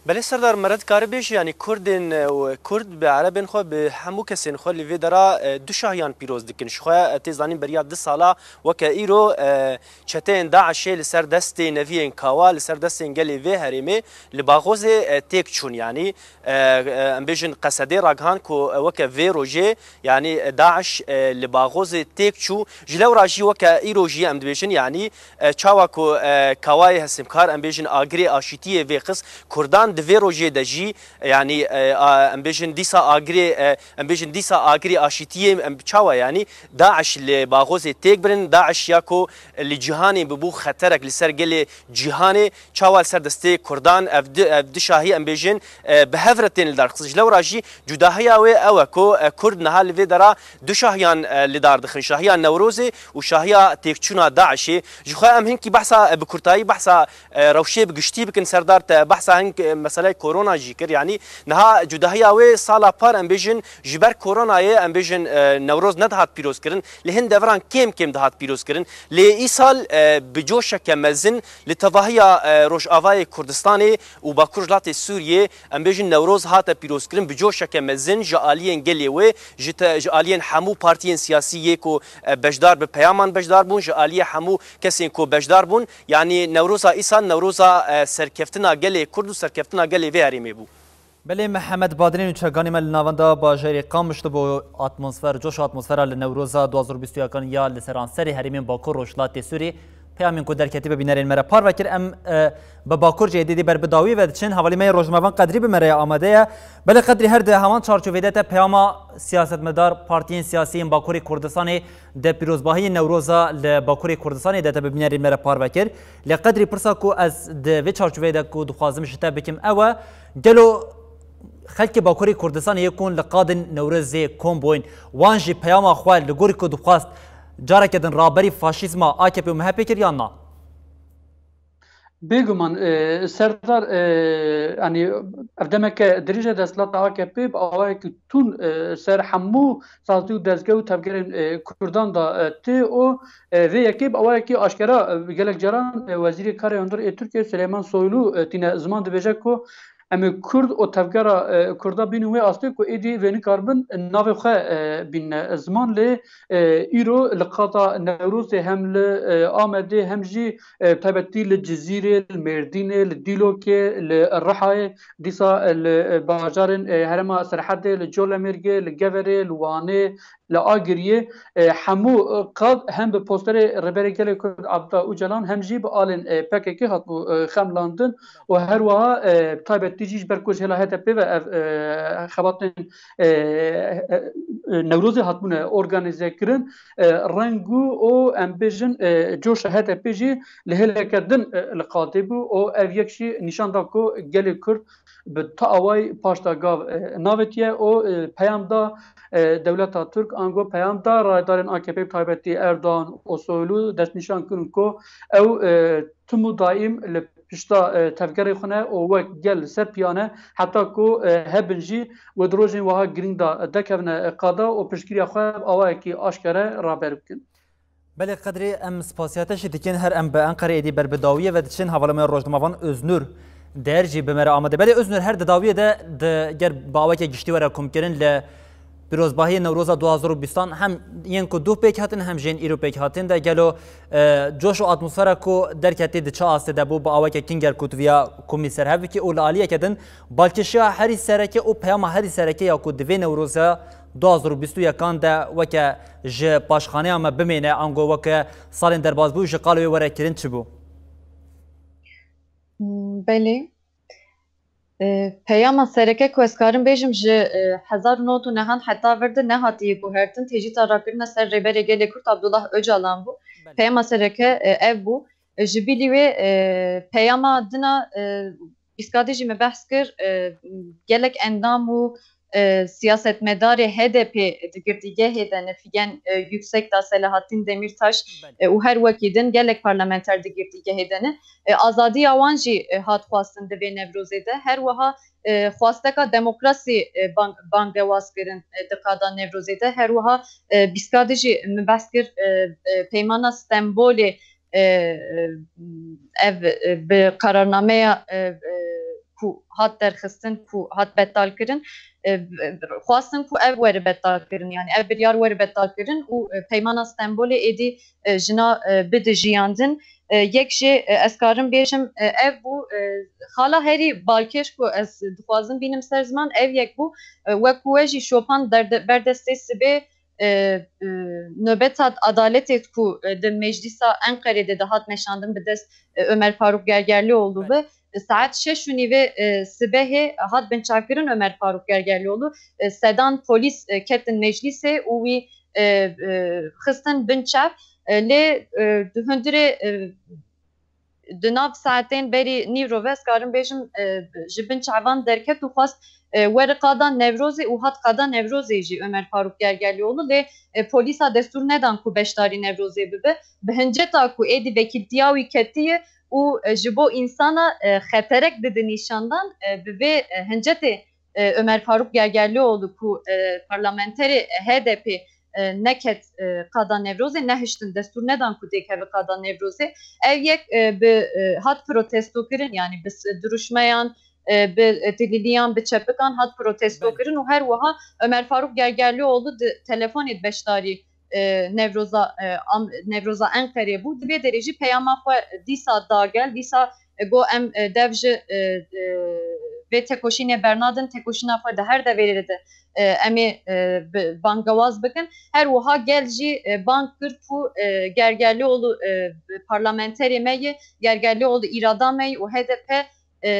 Belê Serdar, mere dikare bêje, yanî Kurdên, e, û Kurd bi Erebên xwe, bi hemû kesên xwe li vê dera, e, du şahiyan pîroz dikin. Ji xwe, e, tê zanîn beriya du sala weke îro, e, çeteyên DAIŞê li ser destê neviyên Kawa, li ser destên gelê vê herêmê li Baxozê, e, têk çûn. Yanî, e, e, em bêjin Qesedê ragihan ku, e, weke vê rojê, yanî, e, DAIŞ, e, li Baxozê têk çû. Ji lewra jî weke îro jî em dibêjin, yanî, e, çawa ku, e, Kawayê Hesimkar, em bêjin agirê aşîtiyê vê qis, Kurdan di vê rojê de jî, e, yanî, e, a, em bêjin dîsa agirê, e, em bêjin dîsa agirê aşîtiyê, em çawa, yanî DAIŞ li Baxozê têk birin, DAIŞ ya ku li cîhanê bibû xeterek li ser gelê cîhanê, çawa li ser destê Kurdan ev di, ev di şahî, em bêjin, e, bi hev re tên li dar xistin. Ji lewra jî cudahiya wê ew e ku, e, Kurd niha li vê dera du şahiyan, e, li dar dixin. Şahiya Newrozê û şahiya têkçûna DAIŞê. Ji xwe em hinkî behsa, e, bi kurtayî behsa, e, rewşê bi giştî bikin, Serdar, te behsa hink, e, meseleyê korona jî kir. Yanî niha cudahiya wê sala par, em bêjin, ji ber koronayê, em bêjin, e, Newroz nedihat pîrozkirin. Li hin deveran kêm kêm dihat pîrozkirin. Lê îsal, e, bi coşeke mezin li tevahiya, e, Rojavayê Kurdistanê û Bakur Rojhilatê Sûriyê, em bêjin Newroz hate pîrozkirin bi coşeke mezin ji aliyên gelê wê, ji te, ji aliyên hemû partiyên siyasî yê ku, e, beşdar bi peyaman beşdar bûn, ji aliyê hemû kesên ku beşdar bûn. Yanî Newroza îsal, Newroza, e, serkeftina gelê Kurd û serkeftina gelê vê herêmê bû. Belê, Mihemed Badrîn û çekanê me li navenda bajarê Qamişlo bo atmosfer, coş atmosfera li Newroza du hazar û bîst û yekan ya li seranserê herêmên Bakur Rojhilatê Sûrî peyamên ku derketî bi bînerên me re parve kir. Em, e, bi Bakur jî êdî dî ber bi dawî ve diçin. Hevalî me yê rojnamevan Qedrî bi me re ye, amade ye. Belê Qedrî, her di heman çarçovê de te peyama siyasetmedar, partiyên siyasî yên Bakurê Kurdistanê di pîrozbahiyê Newroza li Bakurê Kurdistanê de te bi bînerên me re parve kir. Lê Qedrî, pirsa ku ez di vê çarçoveyê de ku dixwazim ji te bikim ew e, gelo xelkê Bakurê Kurdistanê yê ku li qadên Newrozê kom bûn, wan jî peyama xwe li gorî ku dixwast careke din raberî faşîzma A K P û M H P kir yan na? Bêguman, e, Serdar, e, yanî ev demeke dirêj e desthilata A K P bi awayekî tund, e, ser hemû sazî û dezgeh û tevgerên, e, Kurdan de, e, tê û, e, vê yekê bi awayekî aşkera, e, gelek caran, e, Wezîrê Karê Hundir ê Tirkiyê Sileyman Soylu, e, tîne ziman dibêje ku em ê Kurd û tevgera, e, Kurda bînin wê astê ku êdî vê nikaribin navê xwe, e, bînine ziman. Lê, e, îro li qada Newrozê hem li, e, Amedê hem jî, e, taybetî li Cizîrê, li Mêrdînê, li Dîlokê, li Rihayê, dîsa, e, li, e, bajarên, e, herêma Serhedê, li Colemêrgê, li Geverê, li Wanê, li Agiriyê, e, hemû, e, qad hem bi posterê Rêberê Gelê Kurd Abdullah Ocalan hem jî bi alên, e, P K K hatibû, e, xemlandin û her wiha, e, bi taybetî jî ji ber ku ji hêla H D P ve ev, e, xebatên, e, e, e, Newrozê hatibûne organîze kirin, e, reng û o em bêjin, e, coşa H D P jî li hêleke din, e, li qadê bû û ev yek jî nîşan da ku gelê Kurd bi ti awayî paş da gav, e, navêtiye û, e, peyam da, e, dewleta Tirk, ango peyam da rayedarên A K P bi taybetî Erdogan û Soylu destnîşan kirin ku ew, e, tim û daîm li pişta, e, tevgerê xwe ne û wek gel li ser piya ne heta ku, e, hebin jî wê di rojên wiha girîng de derkevine qada û piştgiriya xwe bi awayekî aşkere raber bikin. Belê Qedrî, em spasiya te jî dikin, her em bi Enqerê êdî ber bi dawiyê ve diçin, hevala me rojnamevan Öznur Değer jî bi me re amade. Belê Öznur, her di dawiyê de di ger bi aweke giştî were komkirin li pîrozbahiyê Newroza du hazar û bîstan hem yên ku duh pêk hatin hem jê yên îro pêk hatin de gelo, e, coş û atmosfera ku derketî di çi astê de bû, bi aweke kinger ku tu viya komî ser hev bikî û li aliyeke din balkêşiya herî sereke û peyama herî sereke ya ku di vê Newroza du hazar û bîst û yekan de weke ji paşxaneya me bimêne, ango weke salên derbasbûyî ji qal wê were kirin çi bû? Hmm, belê. E, peyama sereke ku ez karim bêjim ji, e, hezar û nod û nehan heta vir de nehatiye guhertin, têcîta rakirine ser Rêberê Gelê Kurd Abdullah Ocalan bû. Belê. Peyama sereke, e, ev bû. E, ji bilî wê, e, peyama dina, e, Îskadê jî me behs kir, e, gelek endam û, e, siyasetmedarê H D P di girtîgehê de ne, Figen, e, Yüksek da, Selahattin Demirtaş, Belê. e, û her wekî din gelek parlamenter di girtîgehê de ne. E, azadiya wan jî, e, hat xwestin di vê Newrozê de. Her wiha, e, xwesteka demokrasî, e, bang-, bangewaz kirin, e, di qada Newrozê de. Her wiha, e, bîskadê jî min behs kir, e, e, Peymana Stenbolê, e, e, ev, e, bi kararnameya, e, e, ku hat derxistin, ku hat betal kirin, e, xwestin ku ev were betal kirin, yani ev biryar were betal kirin û, e, Peymana Stenbolê êdî, e, jina, e, bide jiyandin. E, yek jê, e, ez karim bêjim, e, ev bû, e, xala herî balkêş ku ez dixwazim bînim ser ziman, ev yek bû, e, wek ku we jî şopan derde-, berdestê sibê, e, e, nobeta adaletê ku, e, di Meclisa Enqerê de dihat meşandin bi dest, e, Ömer Faruk Gergerlioğlu ve, e, saet şeş û nîvê, e, sibehê hat binçavkirin Ömer Faruk Gergerlioğlu. E, sedan polîs, e, ketin meclîsê û wî, e, e, xistin bin çav. E, lê, e, di hundirê, e, di nav saetên berî nîvro ve, ez karim bêjim, e, ji bin çavan derket û xwest, e, were qada Newrozê û hat qada Newrozê jî Ömer Faruk Gergerlioğlu, lê, e, polîsa destûr nedan ku beşdarî Newrozê bibe. Bi hinceta ku êdî vekîltiya wî ketiye û, e, ji bo însana, e, xeterek dide nîşandan, e, bi vê, e, hincetê, e, Ömer Faruk Gergerlioğlu ku, e, parlamenterê H D P, e, neket, e, qada Newrozê, nehiştin destûr nedan ku têkeve qada Newrozê. Ev yek, e, bi, e, hat protesto kirin, yani bi s-, duruşmeyan, e, bi, e, tilîliyan, bi çepikan hat protesto Belê. kirin û her wiha Ömer Faruk Gergerlioğlu di telefonê di beşdarî, e, Newroza, e, am-, Newroza Enqerê bû. Di vê derê jî peyama xwe dîsa dagel, dîsa, e, got em, e, dev ji, e, e, vê tekoşînê bernadin, tekoşîna xwe di her deverê de, e, em ê, e, bi-, bangewaz bikin. Her wiha gel jî, e, bang kir ku, e, Gergerlioğlu, e, parlamenterê me ye, Gergerlioğlu îrada me ye û H D P, e,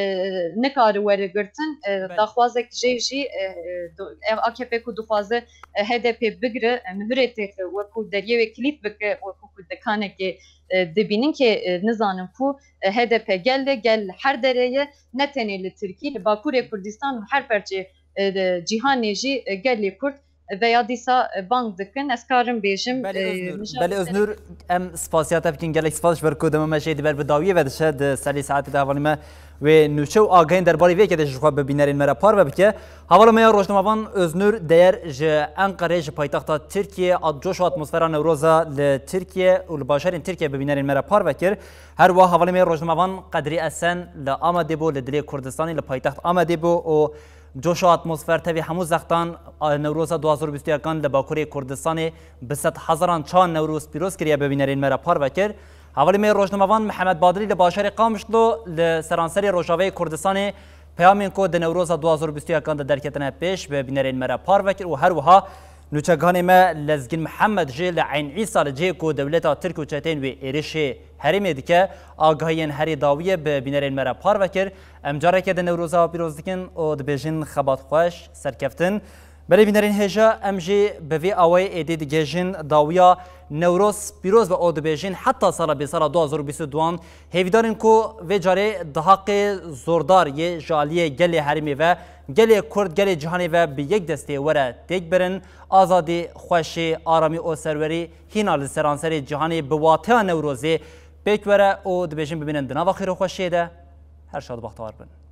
nikare were girtin. E, Belê. daxwazek jê jî, e, e, do-, ev A K P ku dixwaze, e, H D P bigire, e, mihurê têxe, wekû deriyê wê kilît bike, wekû ku dekanekê, e, dibînin kê, e, nizanin ku, e, H D P gel e, gel her derê ye, ne tenê li Tirkî, li Bakurê Kurdistan û her perçê, e, de, cîhanê jî, e, gelê Kurd, e, veya dîsa, e, bang dikin. Ez karim bêjim, Belê e, Öznur, mijara belê Öznur, em spasiya te bikin, gelek spas ji ber ku dema me jê di ber bi dawiyê ve diçe, di serê saetê de hevalî me wê nûçe û agahên derbarê vê yekê de ji xwe bi bînerên me re parve bike. Hevala me ya rojnamevan Öznur Değer ji Enqerê, ji paytexta Tirkiye, at-, coş û atmosfera Newroza li Tirkiye û li bajarên Tirkiye bi bînerên me re parve kir. Her wiha hevalê me ya rojnamevan Qedrî Esen li Amedê bû, li dilê Kurdistanê, li paytext Amedê bû û coş û atmosfer tevî hemû zextan, a, Newroza du hazar û bîst û yekan li Bakurê Kurdistanê bi sed hezaran çawan Newroz pîroz kiriye, bi bînerên me re parve kir. Hevalê me rojnamevan Mihemed Badilî li bajarê Qamişlo li seranserê Rojavayê Kurdistanê peyamên ku di Newroza du hazar û bîst û yekan de derketine pêş, bi bînerên me re parve kir û her wiha Nûçeganê me Lezgîn Mihemed jî li Eyn Îsa li cihê ku dewleta Tirk û çeteyên wê êrişê herêmê dike, agahiyên herî dawiyê bi bînerên me re parve kir. Em careke din Newroza pîroz dikin û dibêjin xebat xweş, serkeftin. Belê bînerên hêja, em jî bi vî awayê êdî digihêjin dawiya Newroz pîroz be û dibêjin heta sala bê, sala du hazar û bîst û duan, hêvîdar in ku vê carê dihaqê zordar yê ji aliyê gelê herêmê ve, gelê Kurd, gelê cîhanê ve bi yek destê were têk birin, azadî, xweşî, aramî û serwerî hîna li seranserê cîhanê bi wateya Newrozê pêk were û dibêjin bimînin di nava xêr û xweşiyê de. Her şad û bextewar bin.